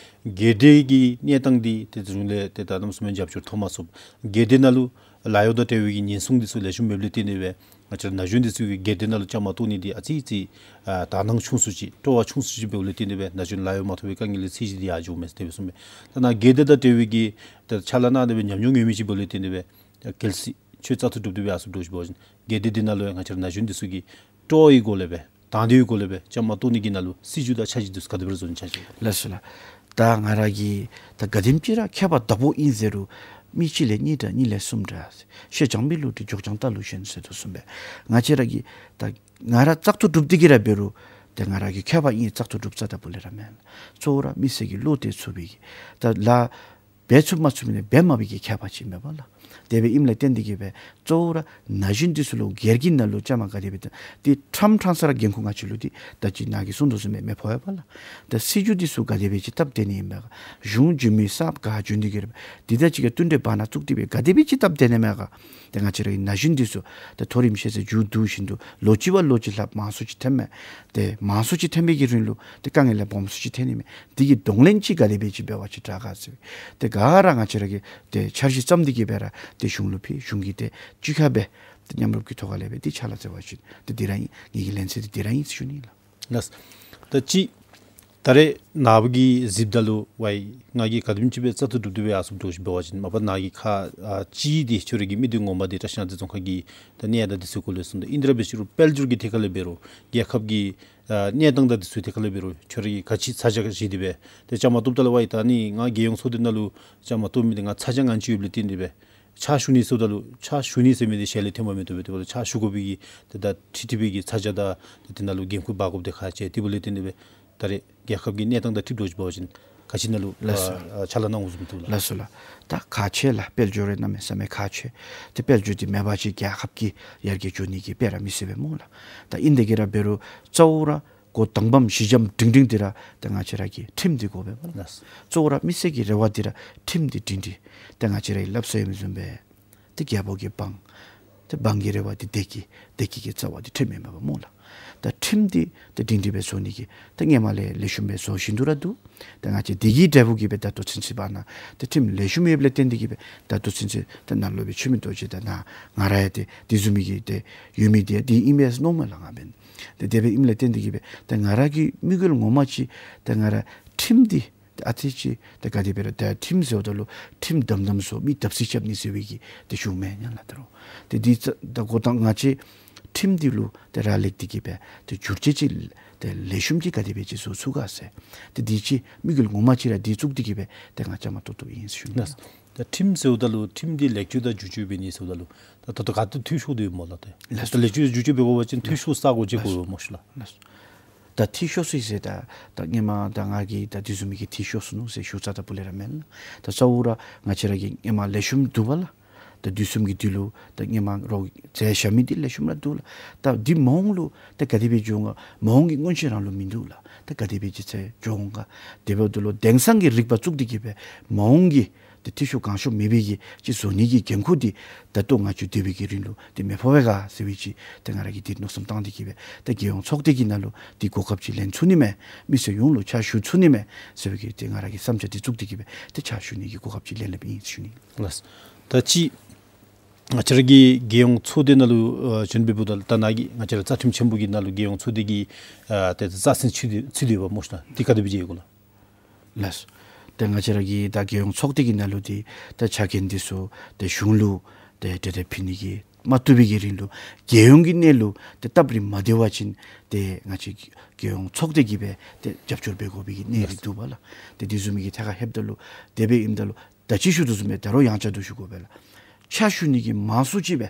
སྒེར་སྡེ་གི་གནས་སྟངས་འདི་ཏེ་དེ་རིང་ལས་ཏེ་ད་གནམ་མེད་ས་མེད་རྒྱབ་སྐྱོར་ཐོབ་མ་ཚུགས། སྒེར་སྡེ་ནང་ལུ་ལཱ་གཡོག་དང་འབྲེལ་བའི་གི་ཉེན་སྲུང་འདི་ཚུ་ལེགས་ཤོམ་མེདཔ་ལས་བརྟེན་ཏེ་སྦེ་ང་བཅས་ར་ན་གཞོན་འདི་ཚུ་གིས་སྒེར་སྡེ་ནང་ལུ་བཅའ་མར་གཏོགས་ནི་འདི་ཨ་ཙི་ཙི་ཨ་དག་སྣང་ཆུང་སུ་ཅིག་སྤྲོ་བ་ཆུང་སུ་ཅིག་འབདཝ་ལས་བརྟེན་ཏེ་སྦེ་ན་གཞོན་ལཱ་གཡོག་མ་ཐོབ་པའི་དཀའ་ངལ་ལས་ཚད་གཞི་འདི་ཡར་འགྱོཝ་མས་ཟེར་དེ་སྦེ་གསུངམ་མས། ད་ནཱ་སྒེར་སྡེ་དང་འབྲེལ་བའི་གི་ད་ཕྱག་ལཱ་གནང་སྟེ་སྦེ་ཉམས་མྱོང་ཡོད་མི་ཅིག་འབདཝ་ལས་བརྟེན་ཏེ་སྦེ་གལ་སྲིད་ཁྱོད་བཙག་འཐུ་གྲུབ་སྟེ་སྦེ་ཡར་སོངམ་འདྲཝ་ཅིག་འབད་བ་ཅིན་སྒེར་སྡེ་འདི་ནང་ལུ་ཡང་ང་བཅས་ར་ན་གཞོན་འདི་ཚུ་གིས་སྤྲོ་བའི་སྒོ་ལས་སྦེ་དང་འདོད་ཀྱི་སྒོ་ལས་སྦེ་བཅའ་མར་གཏོགས་ནི་གི་ནང་ལུ་སྲིད་བྱུས་དང་འཆར་གཞི་འདི་ཚུ་ག་དེ་སྦེ་ར་བཟོ་ནི་ཆ་ཅི། ལགས་སོ་ལགས། ད་ང་ར་གིས་ད་ག་དེམ་ཅིག་ར་མཁས་པ་དག་པོ་ཨིན་ཟེར་རུང་མི་གཅིག་ལས་གཉིས་དྲག་གཉིས་ལས་གསུམ་དྲག་ཤེས་སྦྱང་མི་བསླུ་བྲིད་མགྱོགས་སྦྱང་རྟ་བསླུ་ཞོན་ཟེར་དོ་བཟུམ་སྦེ་ང་བཅས་ར་གིས་ད་ང་ར་བཙག་འཐུ་གྲུབ་སྟེ་གིས་ར་འབད་རུང་ཏེ་ང་ར་གིས་མཁས་པ་ཨིན་བཙག་འཐུ་གྲུབ་རྩ་དང་པོ་ལས་ར་མེན། གཙོ་བོ་ར་མི་སེར་གྱི་བློ་གཏད་ཚུགས་པའི་གི་ད་ལཱ་འབད་ཚུགས་མ་ཚུགས་མི་ནི་འབད་མ་བའི་གི་ཁྱད་པར་ཅིག་མེན་པ་ལགས། དེ་སྦེ་ཨིནམ་ལས་བརྟེན་ཏེ་གིས་སྦེ་གཙོ་བོ་ར་ན་གཞོན་འདི་ཚུ་ལུ་སྒེར་གྱི་ནང་ལུ་བཅའ་མར་ག་དེ་སྦེ་ཏེ་ཁྲམ་ཁྲང་ས་ར་འགན་ཁུར་ང་བཅས་ལུ་འདི་ད་ཅི་ནཱ་གིས་གསུངས་དོ་བཟུམ་སྦེ་མི་ཕོག་པས་ལགས། ད་སྲིད་བྱུས་འདི་ཚུ་ག་དེ་སྦེ་ཅིག་སྟབས་བདེ་ནི་ཨིན་མས་ག། གཞུང་འབྱོན་མི་གསརཔ་ག་བྱོན་ཏེ་གིས་ར་འདི་དང་གཅིག་ཁར་བསྟུན་གྲོས་འབག་ནི་བཙུགས་ཏེ་སྦེ་ག་དེ་སྦེ་ཅིག་སྟབས་བདེ་ནི་མས་ག། ཏེ་ང་བཅས་ར་གི་ན་གཞོན་འདི་ཚུ་ད་མཐོ་རིམ་ཤེས་ཚད་མཇུག་བསྡུ་ཞིནམ་དུ་ལོ་གཅིག་བ་ལོ་གཅིག་ལྷགཔ་མང་སུ་ཅིག་ཐོནམ་མས། ཏེ་མང་སུ་ཅིག་ཐོན་པའི་གི་རིང་ལུ་ཏེ་དཀའ་ངལ་ལེ་སྦོམ་སུ་ཅིག་ཐོན་ནི་མས། འདི་གི་གདོང་ལེན་ཅིག་ག་དེ་སྦེ་ཅིག་འབད་བ་ཅིན་དྲག་ག་ཟེར། ཏེ་ག་ར་ང་བཅས་ར་གིས་ཏེ་འཆར་གཞི་བརྩམས་ཏེ་གིས་སྦེ་ར་ཏེ་གཞུང་ལུ་ཕུལ། གཞུང་གིས་ཏེ་གཅིག་ཁར་སྦེ་ཏེ་མཉམ་རུབ་ཀྱི་ཐོག་ཁ་ལས་སྦེ་ཏེ་ཕྱག་ལཱ་མཛད་པ་ཅིན་ཏེ་འདི་ར་ཨིན། ངེ་གི་ལན་ཚུལ་འདི་འདི་ར་ཨིན་ཟེར་ཞུ་ནི་ལགས། ལགས། ད་ཅི་ད་རེས་ནངས་པ་གི་གཟིགསཔ་ད་ལུ་ཝའི་ང་གིས་ག་དེམ་ཅིག་སྦེ་རྩ་ཐུག་གྲུབ་སྟེ་སྦེ་ཨ་ཟུག་འདྲཝ་ཅིག་འབད་བ་ཅིན་མ་པ་ནཱ་གི་ཁག་ཨ་གཅིག་འདི་ཁྱོད་ར་གི་མི་སྡེ་ངོ་མ་འདི་བཀྲིས་གཡང་རྩེ་རྫོང་ཁག་གི་ད་གནས་སྟངས་འདི་ཚུ་སྐོར་ལས་གསུངས་ད། ཨིན་ཏེ་ར་འབད་ཞུ་རུང་དཔལ་འབྱོར་གྱི་ཐད་ཁ་ལས་འབད་རུང་རྒྱལ་ཁབ་ཀྱི་ཨ་གནས་སྟངས་དང་འདི་ཚུ་ཐད་ཁ་ལས་འབད་རུང་ཁྱོད་ར་གིས་ག་ཅི་ཚ་གྱང་བཞེས་ཏེ་སྦེ་ཏེ་བཅའ་མར་གཏོགསཔ་ད་ལུ་ཝའི་ད་ནི་ང་རྒྱལ་ཡོངས་ཚོགས་སྡེ་ནང་ལུ་བཅའ་མར་གཏོགས་མི་འདི་ང་ཚ་གྱང་ངན་ཅིག་ཡོདཔ་ལས་བརྟེན་ཏེ་སྦེ་ཕྱག་ཞུ་ནི་ཟེརཝ་ད་ལུ་ཕྱག་ཞུ་ནི་ཟེར་མི་འདི་ཞལ་ལས་ཐོནམ་མིན་འདུག་པས། དེ་འབདཝ་ད་ཕྱག་ཞུ་དགོ་པའི་གི་ཏེ་ད་ཁྲིག་ཁྲི་པའི་གི་ཚ་གྱང་དང་ཏེ་དེ་ནང་ལུ་འགན་ཁུར་འབག་དགོཔ་འདི་ཁག་ཆེ། དེ་འབདཝ་ལས་བརྟེན་ཏེ་སྦེ་ད་རེས་རྒྱལ་ཁབ་ཀྱི་གནས་སྟངས་དང་འཁྲིལཝ་ཅིག་འབད་བ་ཅིན་ག་ཅི་ནང་ལུ་ལགས་སོ། ཨ་ཨ་ཕྱག་ལཱ་གནང་དགོཔ་བཟུམ་འདུག་ལགས། ལགས་སོ་ལགས། ད་ཁག་ཆེ་ལགས། དཔལ་འབྱོར་རེ་གནམ་མེད་ས་མེད་ཁག་ཆེ། ཏེ་དཔལ་འབྱོར་འདི་མེད་པ་ཅིན་རྒྱལ་ཁབ་ཀྱི་ཡར་རྒྱས་འགྱོ་ནི་གི་དཔེ་ར་མི་སྲིད་པས་སྨོ་ལགས། ད་ཨིན་ཏེ་གིས་ར་འབད་རུང་གཙོ་བོ་ར་འགོ་དང་པམ་གཞི་འགྱམ་སྒྲིང་སྒྲིང་འདི་ར་ཏེ་ང་བཅས་ར་གི་ཁྲིམས་འདི་དགོ་པས་སྨོ་ལགས། ལགས། གཙོ་བོ་ར་མི་སེར་གྱི་རེ་བ་འདི་ར་ཁྲིམས་འདི་སྒྲིང་སྒྲིང་། ཏེ་ང་བཅས་ར་གིས་སླབ་སྲོལ་ཨིནམ་བཟུམ་སྦེ་ཏེ་རྒྱལ་པོ་གི་འབངས་ཏེ་འབངས་ཀྱི་རེ་བ་འདི་བདེ་སྐྱིད། བདེ་སྐྱིད་ཀྱི་རྩ་བ་འདི་ཁྲིམས་ཨིན་པས་སྨོ་ལགས། ད་ཁྲིམས་འདི་ཏེ་སྒྲིང་སྒྲིང་སྦེ་བཟོ་ནི་གི་ད་སྔོན་མ་ལས་ལེགས་ཤོམ་སྦེ་བཟོ་བཞིན་དུ་ར་འདུག། ད་ང་བཅས་འདི་གི་འབྲས་བུ་གིས་སྦེ་ད་ལྟོ་ཚུན་ཚོད་བར་ན་ཏེ་ཁྲིམས་ལེགས་ཤོམ་ཡོདཔ་ལས་བརྟེན་ཏེ་གིས་སྦེ་ད་ལྟོ་ཚུན་ཚོད་ད་ནཱ་ལུ་སྦེ་ཆོས་མེད་རྡོ་རྗེ་དང་ནཱ་ང་ར་ཡང་ཏེ་འདི་བཟུམ་མའི་གི་ཏེ་ཡོད་མི་འདི་འདི་ཨིན་པས་མནོཝ་མས་ལགས་ང་འབདན། ཏེ་དེ་སྦེ་ཨིནམ་ལས་བརྟེན་ཏེ་གིས་སྦེ་ད་ང་ར་གི་དམིགས་ཡུལ་ངོ་མ་ཅིག་ད་ང་ར་ཁྲིམས་འདི་ད་ཨ་ཙི་ཅིག་ད་ག་དེ་སྦེ་ར་ད་ཁྲིམས་ཟེརཝ་ད་ལུ་ཁྲིམས་དམ་དམ་བཟོ་མི་བརྡབ་གསིག་རྐྱབ་ནི་ཟེར་བའི་གི་ཏེ་ཞུཝ་མེན་ན་ལགས། ད་རུང་ཏེ་འདི་ཙ་ད་འགོ་དང་ང་བཅས་ཁྲིམས་འདི་ལུ་ཏེ་རག་ལས་ཏེ་གིས་སྦེ་ཏེ་བསྒྱུར་བཅོས་ཅིག་ཏེ་ལེགས་ཤོམ་ཅིག་ག་དེ་སྦེ་ཅིག་བཟོ་ཚུགས་ག་ཟེར། ཏེ་འདི་ཅིག་དམིགས་ཡུལ་ངོ་མ་ཅིག་ར་འདི་བཙུགས་ཏེ་གིས་སྦེ་ཏེ་ང་བཅའ་མར་གཏོགས་གཏོགསཔ་ཨིན་ཟེར་ཞུ་ནི། ལགས། ད་ཁྲིམས་ཟེརཝ་ད་ལུ་ཁྲིམས་འདི་ལེགས་བཅོས་དང་བསྒྱུར་བཅོས་འབད་ནི་ཟེརཝ་ད་ལུ་ད་ད་ལྟོ་ག་ཏེ་འཐུས་ཤོར་དོ་ཡོད་སྨོ་ལགས། ཏེ་ལགས། ད་ལེགས་བཅོས་བསྒྱུར་བཅོས་འབད་དགོ་པ་ཅིན་འཐུས་ཤོར་ས་གོ་ཅིག་གོ་ཡོད་སྨོ་ཤིག་ལགས། ལགས། ད་འཐུས་ཤོར་སོ་ཡི་ཟེར་ད་ད་སྔོན་མ་ད་ང་གིས་ད་འདི་བཟུམ་མའི་གི་འཐུས་ཤོར་སོ་ནུག་ཟེར་ཞུ་རྩ་ད་པུ་ལས་ར་མེན་ལགས། ད་གཙོ་བོ་ར་ང་བཅས་ར་གི་སྔོན་མ་ལེགས་ཤོམ་འདུག་པ་ལགས། ད་དུས་གསུམ་གྱི་དུས་ལུ་ད་སྔོན་མ་རོགས་མཛད་བཞག་མི་འདི་ལེགས་ཤོམ་ར་འདུག་ལགས། ད་འདི་མ་འོངས་ལུ་ད་ག་དེ་སྦེ་འགྱོ་འོང་ག། མ་འོངས་ཀྱི་མངོན་ཤེས་རང་ལུ་མིན་འདུག་ལགས། ད་ག་དེ་སྦེ་ཅིག་ཚེ་འགྱོ་འོང་ག། དེ་འབདཝ་ད་ལུ་དེང་སང་གི་རིག་པ་བཙུགས་ཏེ་གིས་སྦེ་མ་འོངས་ཀྱི་ཏེ་འཐུས་ཤོར་གང་ཤོར་མེད་པའི་གི་ཅིག་བཟོ་ནི་གི་འགན་ཁུར་འདི་ད་ལྟོ་ང་བཅས་སྡོད་པའི་གི་རིང་ལུ་ཏེ་མི་ཕོག་པས་ག་ཟེར་བའི་ཅིག་ཏེ་ང་ར་གིས་འདི་མནོ་བསམ་བཏང་སྟེ་གིས་སྦེ་ཏེ་རྒྱལ་ཡོངས་ཚོགས་སྡེ་གི་ནང་ལུ་འདི་གོ་སྐབས་ཅིག་ལེན་ཚུགས་ནི་མས། མི་སེར་ཡོངས་ལུ་ཕྱག་ཞུ་ཚུགས་ནི་མས་ཟེར་བའི་གི་ཏེ་ང་ར་གི་བསམ་འཆར་འདི་བཙུགས་ཏེ་གིས་སྦེ་ཏེ་ཕྱག་ཞུ་ནི་གི་གོ་སྐབས་ཅིག་ལེན་ལེནམ་ཨིན་ཟེར་ཞུ་ནི། ལགས། ད་ཅི་ང་བཅས་ར་གི་རྒྱལ་ཡོངས་ཚོགས་སྡེ་ནང་ལུ་ཨ་བྱོན་པའི་བུ་ད་ད་ནཱ་གི་ང་བཅས་ར་རྩ་ཁྲིམས་ཆེན་པོ་གི་ནང་ལུ་རྒྱལ་ཡོངས་ཚོགས་སྡེ་གི་ཨ་ཏེ་རྩ་ཚན་ཚུད་དེ་ཚུད་དེ་ཡོདཔ་སྨོ་ཤིག་ལགས། འདི་ག་དེ་སྦེ་ཅིག་ཡོད་གོ་ལགས། ལགས། ཏེ་ང་བཅས་ར་གི་ད་རྒྱལ་ཡོངས་ཚོགས་སྡེ་གི་ནང་ལུ་འདི་ད་ཆ་རྐྱེན་འདི་ཚུ་ཏེ་གཞུང་ལུ་ཏེ་གྲོས་འདེབས་ཕུལ་ནི་གི་མ་བཏུབ་པའི་གི་རིང་ལུ་རྒྱལ་ཡོངས་ཀྱི་གནས་ལུ་ཏེ་སྟབས་རིམ་མ་བདེ་བ་ཅིན་ཏེ་ང་བཅས་རྒྱལ་ཡོངས་ཚོགས་སྡེ་གིས་སྦེ་ཏེ་རྒྱབ་སྐྱོར་འབད་དགོ་པའི་གི་གནས་རིགས་འདུག་པ་ལགས། ཏེ་འདི་བཟུམ་མའི་གི་ཐད་ཁར་ལྷོདཔ་ད་ལུ་དེ་སྦེ་ཨིནམ་ད་ལུ་ད་ཅི་ཞུ་དོ་བཟུམ་སྦེ་ད་རུང་ཡང་བསྐྱར་དུ་ཞུ་དགོ་པས་ལགས། ཕྱག་ཞུ་ནི་གི་མང་སུ་ཅིག་སྦེ་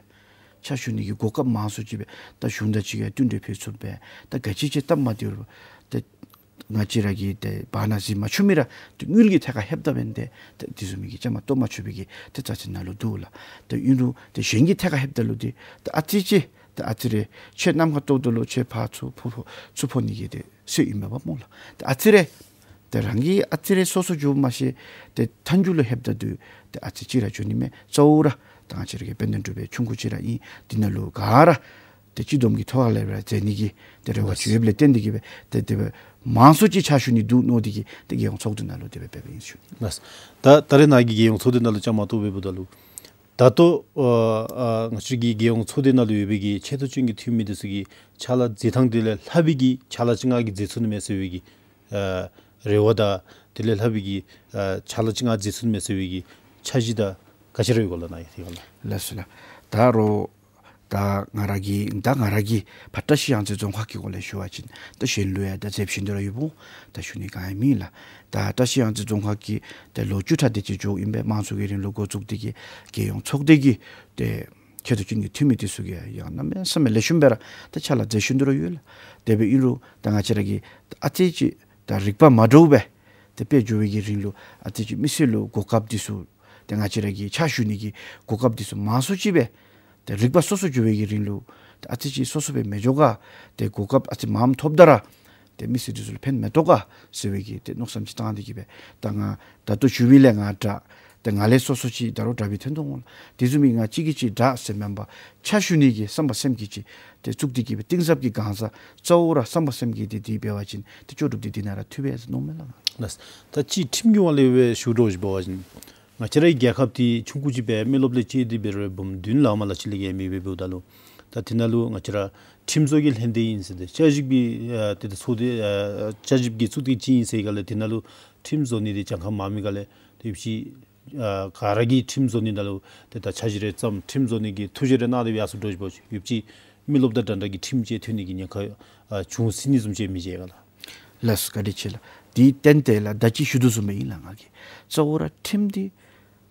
ཕྱག་ཞུ་ནི་གི་གོ་སྐབས་མང་སུ་ཅིག་སྦེ་ད་གཞུང་དང་གཅིག་ཁར་བསྟུན་གྲོས་ཕུལ་ཚུགསཔ་སྦེ་ད་ག་ཅི་ཅིག་སྟབས་མ་བདེཝ་ད་ང་བཅས་ར་གིས་ཏེ་བར་ན་གཟིགས་མ་ཆོད་མི་ར་ཏེ་དངུལ་གྱི་ཐད་ཁར་ལྷོདཔ་ད་འབདན་ཏེ་ད་འདི་བཟུམ་མའི་གི་བཅའ་མར་གཏོགས་མ་ཆོག་པའི་གི་ཏེ་རྩ་ཚན་ནང་ལུ་འདུག་ལགས། ཏེ་ཨིན་རུང་ཏེ་གཞན་གྱི་ཐད་ཁར་ལྷོདཔ་ད་ལུ་འདི་ད་ཨ་ཙི་ཅིག་ད་ཨ་ཙི་རེ་ཁྱོད་ནམ་མཁའ་ཏོག་ཏོ་ལུ་ཁྱོད་ཕར་ཚུར་འཕུར་འཕུར་ཚུར་འཕུར་ནི་གི་ཏེ་སྲོལ་ཨིན་མས་པ་སྨོ་ལགས། ཏེ་ཨ་ཙི་རེ་ཏེ་རང་གིས་ཨ་ཙི་རེ་སོ་སོ་འགྱོཝ་མ་ཤེས་ཏེ་མཐའ་མཇུག་ལུ་ལྷོདཔ་ད་འདི་ཏེ་ཨ་ཙི་ཅིག་ར་འགྱོ་ནི་མས། གཙོ་བོ་ར་ད་ང་བཅས་ར་གི་དཔལ་ལྡན་འབྲུག་པའི་ཆུང་ཀུ་ཅིག་ར་ཨིན། འདི་ནང་ལུ་ག་ར་ཏེ་སྤྱི་བསྡོམས་ཀྱི་ཐོག་ལས་ར་མཛད་ནི་གི་ཏེ་རེ་བ་ཅིག་ཡོདཔ་ལས་བརྟེན་ཏེ་གིས་སྦེ་ཏེ་དེ་སྦེ་མང་སུ་ཅིག་ཕྱག་ཞུ་ནི་འདུག་མནོ་སྟེ་གིས་ཏེ་རྒྱལ་ཡོངས་ཚོགས་སྡེ་ནང་ལུ་དེ་སྦེ་འབད་འབདཝ་ཨིན་ཞུ་ནི། ལགས། ད་ད་རེས་ནཱ་གི་རྒྱལ་ཡོངས་ཚོགས་སྡེ་ནང་ལུ་བཅའ་མར་གཏོགས་པའི་བུ་ད་ལུ་ད་ལྟོ་ཨ་ཨ་ང་བཅས་ཀྱི་རྒྱལ་ཡོངས་ཚོགས་སྡེ་ནང་ལུ་ཡོད་པའི་གི་ཆེ་མཐོ་ཅན་གྱི་འཐུས་མི་འདི་ཚུ་གིས་ཕྱག་ལཱ་མཛད་ཐངས་དེ་ལས་ལྷག་པའི་གི་ཕྱག་ལཱ་ཅིག་ང་གིས་མཛད་ཚུགས་ནི་མས་ཟེར་བའི་གི་ཨ་རེ་བ་དང་དེ་ལས་ལྷག་པའི་གི་ཨ་ཕྱག་ལཱ་ཅིག་ང་མཛད་ཚུགས་ནི་མས་ཟེར་བའི་གི་འཆར་གཞི་དང་ག་ཅི་ར་ཡོད་ག་ལགས། ནཱ་ཡ་དེ་ག་ལགས། ལགས་སོ་ལགས། ད་རུང་ད་ང་ར་གི་ད་ང་ར་གི་ཕར་བཀྲ་ཤིས་གཡང་རྩེ་རྫོང་ཁག་གི་སྐོར་ལས་ཞུ་བ་ཅིན་ད་གཞན་ལུ་ཡང་ད་མཛདཔ་བཞིན་དུ་ར་ཡོདཔ་འོང་། ད་ཞུ་ནི་ག་ཡང་མེད་ལགས། ད་བཀྲ་ཤིས་གཡང་རྩེ་རྫོང་ཁག་གི་ད་ལོ་བཅུ་ཕྲག་དེ་ཅིག་འགྱོཝ་ཨིན་པས། མང་ཚོགས་ཀྱི་རིང་ལུགས་འགོ་བཙུགས་ཏེ་གིས་རྒྱལ་ཡོངས་ཚོགས་སྡེ་གི་ཏེ་ཆེ་མཐོ་ཅན་གྱི་འཐུས་མི་འདི་ཚུ་གིས་ཡང་གནམ་མེད་ས་མེད་ལེགས་ཤོམ་སྦེ་ར་ད་ཕྱག་ལཱ་མཛད་བཞིན་དུ་ར་ཡོད་ལགས། དེ་སྦེ་ཨིན་རུང་ད་ང་བཅས་ར་གིས་ཨ་ཙི་ཅིག་ད་རིག་པ་མ་འདྲཝ་སྦེ་ཏེ་དཔལ་འབྱོར་བའི་གི་རིང་ལུ་ཨ་ཙི་ཅིག་མི་སེར་ལུ་གོ་སྐབས་འདི་ཚུ་ ཏེ་ང་བཅས་ར་གི་ཕྱག་ཞུ་ནི་གི་གོ་སྐབས་འདི་ཚུ་མང་སུ་ཅིག་སྦེ་ཏེ་རིག་པ་སོ་སོ་འགྱུར་བའི་གི་རིང་ལུ་ཏེ་ཨ་ཙི་ཅིག་སོ་སོ་སྦེ་མི་འགྱོ་ག། ཏེ་གོ་སྐབས་ཨ་ཙི་མངམ་ཐོབ་ད་ར་ཏེ་མི་སེར་འདི་ཚུ་ལུ་ཕན་མི་ཐོགས་ག་ཟེར་བའི་གི་ཏེ་མནོ་བསམ་ཅིག་བཏང་སྟེ་གི་སྦེ་ད་ང་ད་ལྟོ་ཞུ་མི་ལས་ང་དྲག། ཏེ་ང་ལས་སོ་སོ་ཅིག་ད་རུང་དྲག་པའི་ཐོན་དོ་འོང་ལགས། དེ་བཟུམ་མའི་ང་གཅིག་གིས་གཅིག་དྲག་ཟེར་མེན་པར་ཕྱག་ཞུ་ནི་གི་བསམ་པ་སེམས་ཀྱིས་ཅིག་ཏེ་བཙུགས་ཏེ་གི་སྦེ་གཏིང་ཟབ་ཀྱི་གང་ཟག་གཙོ་བོ་ར་བསམ་པ་སེམས་ཀྱིས་ཏེ་དེ་འབད་བ་ཅིན་ཏེ་ལྕོགས་གྲུབ་འདི་དེ་ནང་ར་ཐུག་པས་ཟེར་མནོཝ་མས་ལགས། ལགས། ད་ཅིག་ཁྲིམས་ཀྱི་དབང་ལས་སྦེ་ཞུ་དོ་ཅིག་འབད་བ་ཅིན་ང་བཅས་རའི་རྒྱལ་ཁབ་འདི་ཆུང་ཀུ་ཅིག་སྦེ་མི་རློབས་ལས་བཅད་དེ་འབད་རུང་འབུམ་བདུན་ལང་མ་ལ་ཅིག་ལས་བརྒལ་མེད་པས། འབདཝ་ད་ལུ་ད་དེ་ནང་ལུ་ང་བཅས་ར་ཁྲིམས་བཟོ་གི་ལྷན་སྡེ་ཨིན་ཟེར་ཏེ་བསྐྱར་ཞིབ་ཀྱི་ཨ་ཏེ་ཏེ་ཚོགས་སྡེ་ཨ་བསྐྱར་ཞིབ་ཀྱི་ཚོགས་སྡེ་ཅིག་ཨིན་ཟེར་ག་ལས་དེ་ནང་ལུ་ཁྲིམས་བཟོ་ནི་འདི་གྱངས་ཁ་མང་མི་ག་ལས་ཏེ་ཡོད་ཅི། ཨ་ག་ར་གིས་ཁྲིམས་བཟོ་ནི་ནང་ལུ་ཏེ་ད་འཆར་གཞི་རེ་བརྩམ། ཁྲིམས་བཟོ་ནི་གི་ཐུགས་བཞེད་རེ་གནང་སྟེ་སྦེ་ཡར་སོང་འགྱོ་ཅི་པོ་ཅིག་ཡོད་ཅི། མི་རློབས་དང་འདྲ་འདྲ་གི་ཁྲིམས་ཅིག་ཐོན་ནི་གི་ཉེན་ཁ་ཨ་བྱུང་སྲིད་ནི་བཟུམ་ཅིག་མི་མཇལ་ག་ལགས། ལགས་སོ། བཀའ་དྲིན་ཆེ་ལགས། དེའི་ཏན་ཏན་ལགས་ད་ཅི་ཞུ་དོ་བཟུམ་སྦེ་ཨིན་ལགས། ང་གིས་གཙོ་བོ་ར་ཁྲིམས་འདི་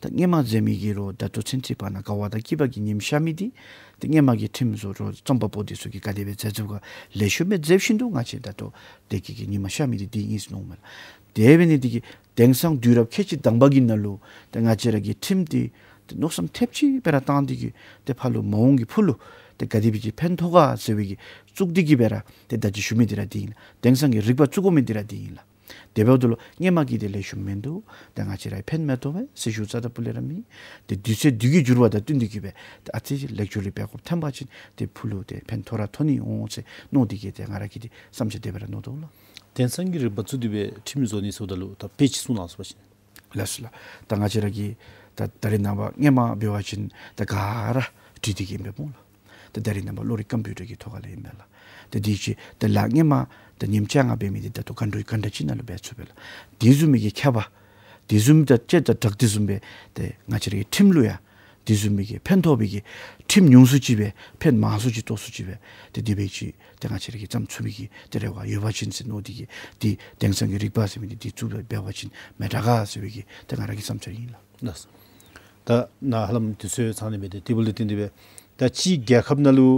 ད་སྔོན་མ་མཛད་མི་གི་རོགས་ད་ལྟོ་ཚུན་ཚོད་བར་ན་དགའ་བ་དང་སྐྱིད་པ་གི་ཉིམ་ཤར་མི་འདི་ཏེ་སྔོན་མ་གི་ཁྲིམས་བཟོ་རོགས་རྩོམ་པ་པོ་འདི་ཚུ་གིས་ག་དེ་སྦེ་མཛད་མཛདཔ་ག་ལེགས་ཤོམ་སྦེ་མཛད་བཞིན་དུ་ང་བཅས་ད་ལྟོ་དེ་གི་གི་ཉི་མ་ཤར་མི་འདི་འདི་ཨིན་ཟེར་མནོཝ་མས་ལགས། དེ་འབད་ནི་འདི་གིས་དེང་སང་དུས་རབས་ཁལ་གཅིག་དང་པ་གི་ནང་ལུ་ཏེ་ང་བཅས་ར་གི་ཁྲིམས་འདི་ཏེ་མནོ་བསམ་ཐེབས་ཅིག་སྦེ་ར་བཏང་སྟེ་གི་ཏེ་ཕར་ལུ་མ་འོངས་ཀྱི་ཕུགས་ལུ་ཏེ་ག་དེ་སྦེ་ཅིག་ཕན་ཐོགས་ག་ཟེར་བའི་གི་བཙུགས་ཏེ་གི་སྦེ་ར་ཏེ་ད་ཅི་ཞུ་མི་འདི་ར་འདི་ཨིན་ལགས། དེང་སང་གི་རིག་པ་བཙུགས་དགོ་མི་འདི་ར་འདི་ཨིན་ལགས། དེ་འབདཝ་ད་ལུ་སྔོན་མ་གི་འདི་ལེགས་ཤོམ་མིན་འདུག། ཏེ་ང་བཅས་ར་ཕན་མི་ཐོགས་པས་ཟེར་ཞུ་རྩ་དང་སྤུ་ལས་ར་མེད། ཏེ་དུས་ཚོད་དུས་ཀྱི་འགྱུར་བ་དང་བསྟུན་ཏེ་གི་སྦེ་ཏེ་ཨ་ཙི་ལེགས་བཅོས་རེ་འབད་དགོཔ་ཐོན་པ་ཅིན་ཏེ་ཕུགས་ལུ་ཏེ་ཕན་ཐོགས་ར་ཐོགས་ནི་འོང་ཟེར་མནོ་སྟེ་གི་ཏེ་ང་ར་གིས་ཏེ་བསམ་འཆར་དེ་སྦེ་ར་མནོ་དོ་ལགས། དེང་སང་གི་རིག་པ་བཙུགས་ཏེ་སྦེ་ཁྲིམས་བཟོ་ནི་ཟེརཝ་ད་ལུ་ད་དཔེ་ཅིག་གསུང་གནང་ཟེར་བ་ཅིན། ལགས་སོ་ལགས། ད་ང་བཅས་ར་གིས་ད་ད་རེས་ནངས་པ་སྔོན་མ་འབད་བ་ཅིན་ད་ག་ར་བྲིས་ཏེ་གི་ཨིན་པས་སྨོ་ལགས། ད་ད་རེས་ནངས་པ་གློག་རིག་ཀམ་པིའུ་ཊར་གྱི་ཐོག་ཁ་ལས་ཨིན་པས་ལགས། ད་དེ་ཅིག་ད་ལགས་སྔོན་མ་ད་ཉིམ་བཅོ་ལྔ་འབད་མི་འདི་ད་ལྟོ་ག་འདྲ་ག་འདྲ་ཅིག་ནང་ལུ་འབད་ཚུགས་པས་ལགས། དེ་བཟུམ་མའི་གི་ཁྱད་པར་དེ་བཟུམ་ད་ཅིག་ད་དྲག་དེ་བཟུམ་སྦེ་ཏེ་ང་བཅས་ར་གི་ཁྲིམས་ལུ་ཡང་དེ་བཟུམ་མའི་གི་ཕན་ཐོགས་པའི་གི་ཁྲིམས་ཉུང་སུ་ཅིག་སྦེ་ཕན་མང་སུ་ཅིག་ཐོགས་སུ་ཅིག་སྦེ་ཏེ་དེ་སྦེ་ཅིག་ཏེ་ང་བཅས་ར་གིས་བརྩམ་ཚུགས་པའི་གི་ཏེ་རེ་བ་ཡོད་པ་ཅིན་ཟེར་མནོ་སྟེ་གི་ཏེ་དེང་སང་གི་རིག་པ་ཟེར་མི་འདི་ཏེ་བཙུགས་འབད་བ་ཅིན་མི་དྲག་ག་ཟེར་བའི་གི་ཏེ་ང་ར་གི་བསམ་འཆར་ཨིན་ལགས། ལགས། ད་ནཱ་ཧ་ལམ་དུས་ཚོད་ཚང་ནི་མས། ཏེ་དེ་འབདཝ་ལས་བརྟེན་ཏེ་སྦེ་ད་ཅི་རྒྱལ་ཁབ་ནང་ལུ་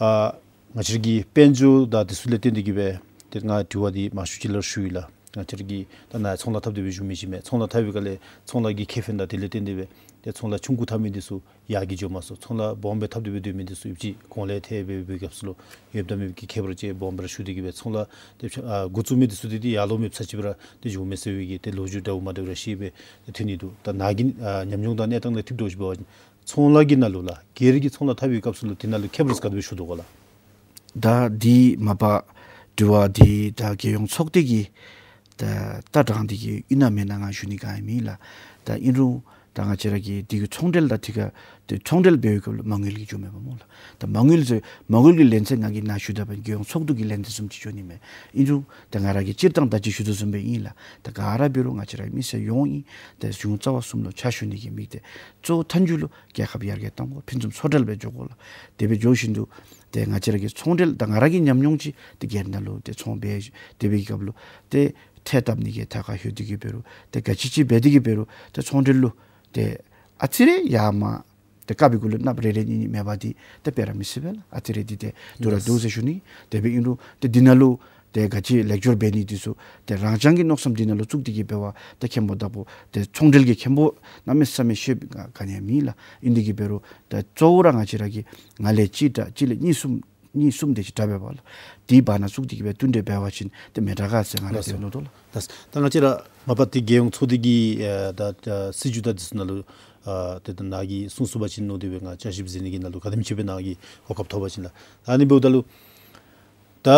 ཨ་ང་བཅས་ར་གི་དཔལ་འབྱོར་དང་དེ་ཚུ་ལས་བརྟེན་ཏེ་གི་སྦེ་ཏེ་ང་དྲི་བ་འདི་མང་ཤོས་ཅིག་ལགས་ཞུ་ཡི་ལགས། ང་བཅས་ར་གི་ད་ནཱ་ཚོང་ལཱ་འཐབ་སྟེ་སྦེ་བཞུགས་མི་ཅིག་མས། ཚོང་ལཱ་འཐབ་པའི་སྒང་ལས་ཚོང་ལཱ་གི་ཁེ་ཕན་དང་དེ་ལས་བརྟེན་ཏེ་སྦེ་ཏེ་ཚོང་ལཱ་ཆུང་ཀུ་འཐབ་མི་འདི་ཚུ་ཡར་རྒྱས་འགྱོ་མ་ཚུགས། ཚོང་ལཱ་སྦོམ་སྦེ་འཐབ་སྟེ་སྦེ་སྡོད་མི་འདི་ཚུ་ཡོད་ཅི། གོང་ལས་ཐེབས་སྦེ་སྦེ་སྐབས་སུ་ལུ་ཡོདཔ་ད་མེདཔ་གི་ཁྱད་པར་ཅིག་སྦོམ་སྦེ་ར་ཞུ་སྟེ་གི་སྦེ་ཚོང་ལཱ་ཏེ་ཨ་འགོ་བཙུགས་མི་འདི་ཚུ་འདི་ཏེ་ཡར་ལོང་མེདཔ་ཚར་ཅིག་སྦེ་ར་ཏེ་བྱུང་མས་ཟེར་བའི་གི་ཏེ་ལོ་རྒྱུས་འདྲཝ་མ་འདྲཝ་ར་ཤེས་སྦེ་ཏེ་ཐོན་ནི་འདུག། ད་ནཱ་གི་ཨ་ཉམས་མྱོང་དང་གནས་སྟངས་ལས་ཐིབས་དོ་ཅིག་འབད་བ་ཅིན་ཚོང་ལཱ་གི་ནང་ལུ་ལགས་སྒེར་གྱི་ཚོང་ལཱ་འཐབ་པའི་སྐབས་སུ་ལུ་དེ་ནང་ལུ་ཁྱད་པར་ག་དེ་སྦེ་ཞུ་དོ་ག་ལགས། ད་འདི་མ་པ་དྲི་བ་འདི་ད་རྒྱལ་ཡོངས་ཚོགས་སྡེ་གི་ད་ལྟ་དྲང་སྟེ་གི་ཨིན་ན་མེན་ན་ང་ཞུ་ནི་ག་ཡང་མེད་ལགས། ད་ཨིན་རུང་ད་ང་བཅས་ར་གི་འདི་གི་ཚོང་འབྲེལ་དང་འདི་ག་ཏེ་ཚོང་འབྲེལ་འབད་བའི་སྐབས་ལུ་མ་དངུལ་གྱིས་འགྱོཝ་མས་པ་སྨོ་ལགས། ད་མ་དངུལ་ཟེར་མ་དངུལ་གྱི་ལན་ཚད་ང་གིས་ནཱ་ཞུ་ད་པ་རྒྱལ་ཡོངས་ཚོགས་འདུ་གི་ལན་ཚད་བཟུམ་ཅིག་འགྱོ་ནི་མས། ཨིན་རུང་ད་ང་ར་གིས་སྤྱིར་བཏང་ད་ཅི་ཞུ་དོ་བཟུམ་སྦེ་ཨིན་ལགས། ད་ག་ར་འབད་རུང་ང་བཅས་ར་མི་སེར་ཡོངས་ཨིན། ད་གཞུང་རྩ་བ་གསུམ་ལུ་ཕྱག་ཞུ་ནི་གི་དམིགས་གཏད་གཙོ་བོ་མཐའ་མཇུག་ལུ་རྒྱལ་ཁབ་ཡར་རྒྱས་གཏང་དགོ། ཕུན་སུམ་ཚོགས་གྲལ་སྦེ་འགྱོ་དགོ་ལགས། དེ་སྦེ་འགྱོ་བཞིན་དུ་ཏེ་ང་བཅས་ར་གི་ཚོང་འབྲེལ་ད་ང་ར་གི་ཉམས་མྱོང་ཅིག་ཏེ་སྒེར་ནང་ལུ་ཏེ་ཚོང་འབད་དེ་སྦེ་གི་སྐབས་ལུ་ཏེ་ཁྲལ་བཏབ་ནི་གི་ཐད་ཁར་ལྷོད་དེ་གི་འབད་རུང་ཏེ་ག་ཅི་ཅིག་འབད་དེ་གི་འབད་རུང་ཏེ་ཚོང་འབྲེལ་ལུ་ཏེ་ཨ་ཙི་རེ་ཡར་མར་ཏེ་དཀར་པོའི་གུ་ལུ་གནགཔོ་རེ་རེ་གཉིས་གཉིས་མེད་པ་འདི་ཏེ་སྤེལ་ར་མི་སྲིད་པས་ལགས། ཨ་ཙི་རེ་འདི་ཏེ་སྡུག་ར་སྡུག་ཟེར་ཞུ་ནི། དེ་སྦེ་ཨིན་རུང་ཏེ་འདི་ནང་ལུ་ཏེ་ག་ཅི་ལེགས་བཅོས་འབད་ནི་འདི་ཚུ་ཏེ་རང་རྐྱང་གི་མནོ་བསམ་འདི་ནང་ལུ་བཙུགས་ཏེ་གི་འབད་བ་ཏེ་མཁན་པོ་བདག་པོ་ཏེ་ཚོང་འབྲེལ་གྱི་མཁན་པོ་གནམ་མེད་ས་མེད་ཤེས་མི་ག་ནི་ཡང་མེད་ལགས། ཨིན་དེ་གི་འབད་རུང་ཏེ་གཙོ་བོ་ར་ང་བཅས་ར་གི་ང་ལས་གཅིག་དྲག་གཅིག་ལས་གཉིས་གསུམ་གཉིས་གསུམ་དེ་ཅིག་དྲག་པས་པ་ལགས། དེའི་བར་ན་བཙུགས་ཏེ་གི་སྦེ་བསྟུན་གྲོས་འབད་བ་ཅིན་ཏེ་མི་དྲག་ག་ཟེར་ང་ར་ལགས་ཏེ་སོ། མནོ་དོ་ལགས། ལགས། ད་ང་བཅས་ར་མ་པ་ཏེ་རྒྱལ་ཡོངས་ཚོགས་སྡེ་གི་ཨ་ད་ད་སྲིད་བྱུས་དང་འདི་ཚུ་ནང་ལུ་ཨ་ཏེ་ད་ནཱ་གིས་གསུངས་ཚུགས་པ་ཅིན་མནོ་སྟེ་སྦེ་ང་བསྐྱར་ཞིབ་མཛད་ནི་གི་ནང་ལུ་ག་དེམ་ཅིག་སྦེ་ནཱ་གིས་གོ་སྐབས་ཐོབ་པ་ཅིན་ལགས། ཨ་ནི་འབདཝ་ད་ལུ་ད་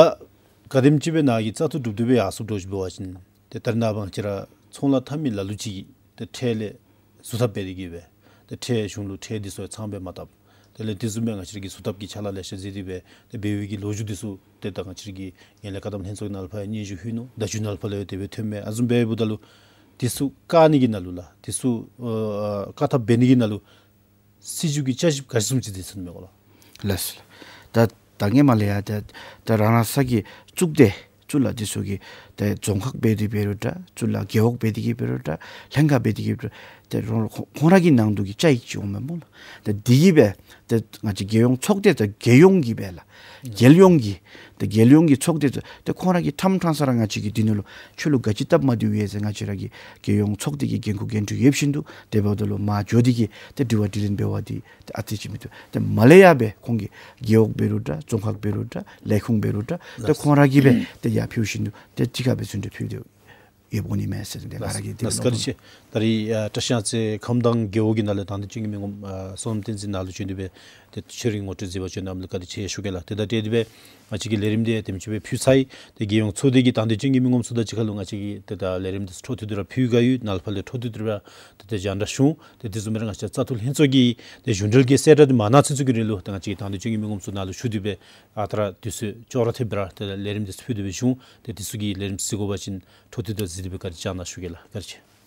ག་དེམ་ཅིག་སྦེ་ནཱ་གིས་བཙག་འཐུ་གྲུབ་སྟེ་སྦེ་ཡར་སོང་དོ་ཅིག་འབད་བ་ཅིན་ཏེ་ད་རེས་ནངས་པ་ང་བཅས་ར་ཚོང་ལཱ་འཐབ་མི་ལ་ལུ་ཅིག་གིས་ཏེ་ཁྲལ་ལས་ཟུར་ཐབས་འབད་དེ་གི་སྦེ་ཏེ་ཁྲལ་གཞུང་ལུ་ཁྲལ་འདི་ཚུ་ཚངམ་སྦེ་མ་བཏབ། དེ་ལས་དེ་བཟུམ་སྦེ་ང་བཅས་ར་གི་ཟུར་ཐབས་ཀྱི་ཕྱག་ལཱ་ལེ་ཤ་མཛད་དེ་སྦེ་ཏེ་འབད་བའི་གི་ལོ་རྒྱུས་འདི་ཚུ་ཏེ་ད་ང་བཅས་ར་གི་ངན་ལྷད་བཀག་སྡོམ་ལྷན་ཚོགས་ནང་ལུ་ཕར་ཡང་སྙན་ཞུ་ཕུལ་ནུག། བརྡ་བརྒྱུད་ནང་ལུ་ཕར་ལས་ཡང་དེ་སྦེ་ཐོནམ་མས། ཨ་བཟུམ་སྦེ་འབདཝ་ད་ལུ་འདི་ཚུ་བཀག་ནི་གི་ནང་ལུ་ལགས་འདི་ཚུ་ཨ་བཀག་ཐབས་འབད་ནི་གི་ནང་ལུ་སྲིད་བྱུས་ཀྱི་བསྐྱར་ཞིབ་ག་ཅི་བཟུམ་ཅིག་མཛད་ཚུགས་མས་གོ་ལགས། ལགས་སོ་ལགས། ད་ད་སྔོན་མ་ལས་ཡང་ད་ད་རང་རང་ས་གི་གཙུག་སྡེ་གཙུག་ལག་འདི་ཚུ་གིས་ ཏེ་རྫོང་ཁག་འབད་དེ་འབད་རུང་འདྲ། གཙུག་ལག་རྒེད་འོག་འབད་དེ་གི་འབད་རུང་འདྲ། ལྷན་ཁག་འབད་དེ་གི་འབད་རུང་། ཏེ་རོང་ཁོང་ཁོང་ར་གི་ནང་དུ་གི་བཅའ་ཡིག་ཅིག་འོང་མས་སྨོ་ལགས། ཏེ་འདི་གིས་སྦེ་ཏེ་ང་བཅས་རྒྱལ་ཡོངས་ཚོགས་སྡེ་ཏེ་རྒྱལ་ཡོངས་ཀྱི་སྦེ་ལགས། རྒྱལ་ཡོངས་ཀྱི་ཏེ་རྒྱལ་ཡོངས་ཀྱི་ཚོགས་སྡེ་ཏེ་ཏེ་ཁོང་ར་གིས་ཕྲང་ཕྲང་ས་ར་ང་བཅས་ཀྱིས་འདི་ནང་ལུ་ཁྱོད་ལུ་ག་ཅི་སྟབས་མ་བདེཝ་ཡོད་ཟེར་ང་བཅས་ར་གི་རྒྱལ་ཡོངས་ཚོགས་སྡེ་གི་འགན་ཁུར་འགན་འཁྲི་ཡོདཔ་བཞིན་དུ་དེ་འབདཝ་ད་ལུ་མར་འགྱོ་སྟེ་གི་ཏེ་དྲི་བ་དྲིས་ལན་འབད་བ་འདི་ཏེ་ཨ་ཙི་ཅིག་མི་བཏུབ། ཏེ་མར་ལས་ཡར་སྦེ་ཁོང་གིས་རྒེད་འོག་འབད་རུང་འདྲ། རྫོང་ཁག་འབད་རུང་འདྲ། ལས་ཁུངས་འབད་རུང་འདྲ། ཏེ་ལགས། ཁོང་ར་གིས་སྦེ་ཏེ་ཡར་ཕུལ་བཞིན་དུ་ཏེ་གཅིག་ཁར་སྦེ་ཚུན་ཚོད་ཕུལ་ཏེ་ཡོདཔ་འོང་ནི་མས་ཟེར་ཏེ་ང་ར་གིས་དེ་ལགས་སྦེ་བཀའ་དྲིན་ཆེ། ད་རིས་ཨ་བཀྲིས་གཡང་རྩེ་ཁམས་དྭངས་རྒེད་འོག་གི་ནང་ལས་དང་འདོད་ཅན་གྱི་མི་ངོམ་ཨ་བསོད་ནམས་བསྟན་འཛིན་ནཱ་ལུ་བྱོན་ཏེ་སྦེ་ཏེ་ཆོས་རིག་ངོ་སྤྲོད་མཛད་པར་བྱོན་གནང་མི་ལུ་བཀའ་དྲིན་ཆེ་ཞུ་གེ་ལགས། ཏེ་ད་དེ་དེ་སྦེ་ང་བཅས་ཀྱིས་ལས་རིམ་འདི་དེམ་ཅིག་སྦེ་ཕུལ་ཚར་ཡི། ཏེ་རྒྱལ་ཡོངས་ཚོགས་སྡེ་གི་དང་འདོད་ཅན་གྱི་མི་ངོམ་ཚུ་དང་གཅིག་ཁར་ལུ་ང་བཅས་ཀྱིས་ཏེ་ད་ལས་རིམ་འདི་ཚུ་འཕྲོ་མཐུད་དེ་ར་ཕུལ་ག་ཡོད། ནཱ་ལས་ཕར་ལས་འཕྲོ་མཐུད་དེ་ར་ཏེ་ད་རྒྱང་བསྒྲགས་ཞུ་འོང་། ཏེ་དེ་བཟུམ་སྦེ་ར་ང་བཅས་བཙག་འཐུ་ལྷན་ཚོགས་ཀྱི་ཏེ་གཞུང་འབྲེལ་གྱི་གསལ་བསྒྲགས་འདི་མ་གནང་ཚུན་ཚོད་ཀྱི་རིང་ལུ་ཏེ་ང་བཅས་ཀྱི་དང་འདོད་ཅན་གྱི་མི་ངོམ་ཚུ་ནཱ་ལུ་ཞུ་སྟེ་སྦེ་ཨ་རྟག་ར་དུས་ཚོད་ཅོག་ར་འཐདཔ་སྦེ་ར་ཏེ་ལས་རིམ་འདི་ཚུ་ཕུལ་ཏེ་སྦེ་བྱུང་། ཏེ་དེ་ཚུ་གི་ལས་རིམ་གཟིགས་དགོ་པ་ཅིན་འཕྲོ་མཐུད་དེ་གཟིགས་ཏེ་སྦེ་བཀའ་དྲིན་བསྐྱང་གནང་ཞུ་གེ་ལགས། བཀའ་དྲིན་ཆེ།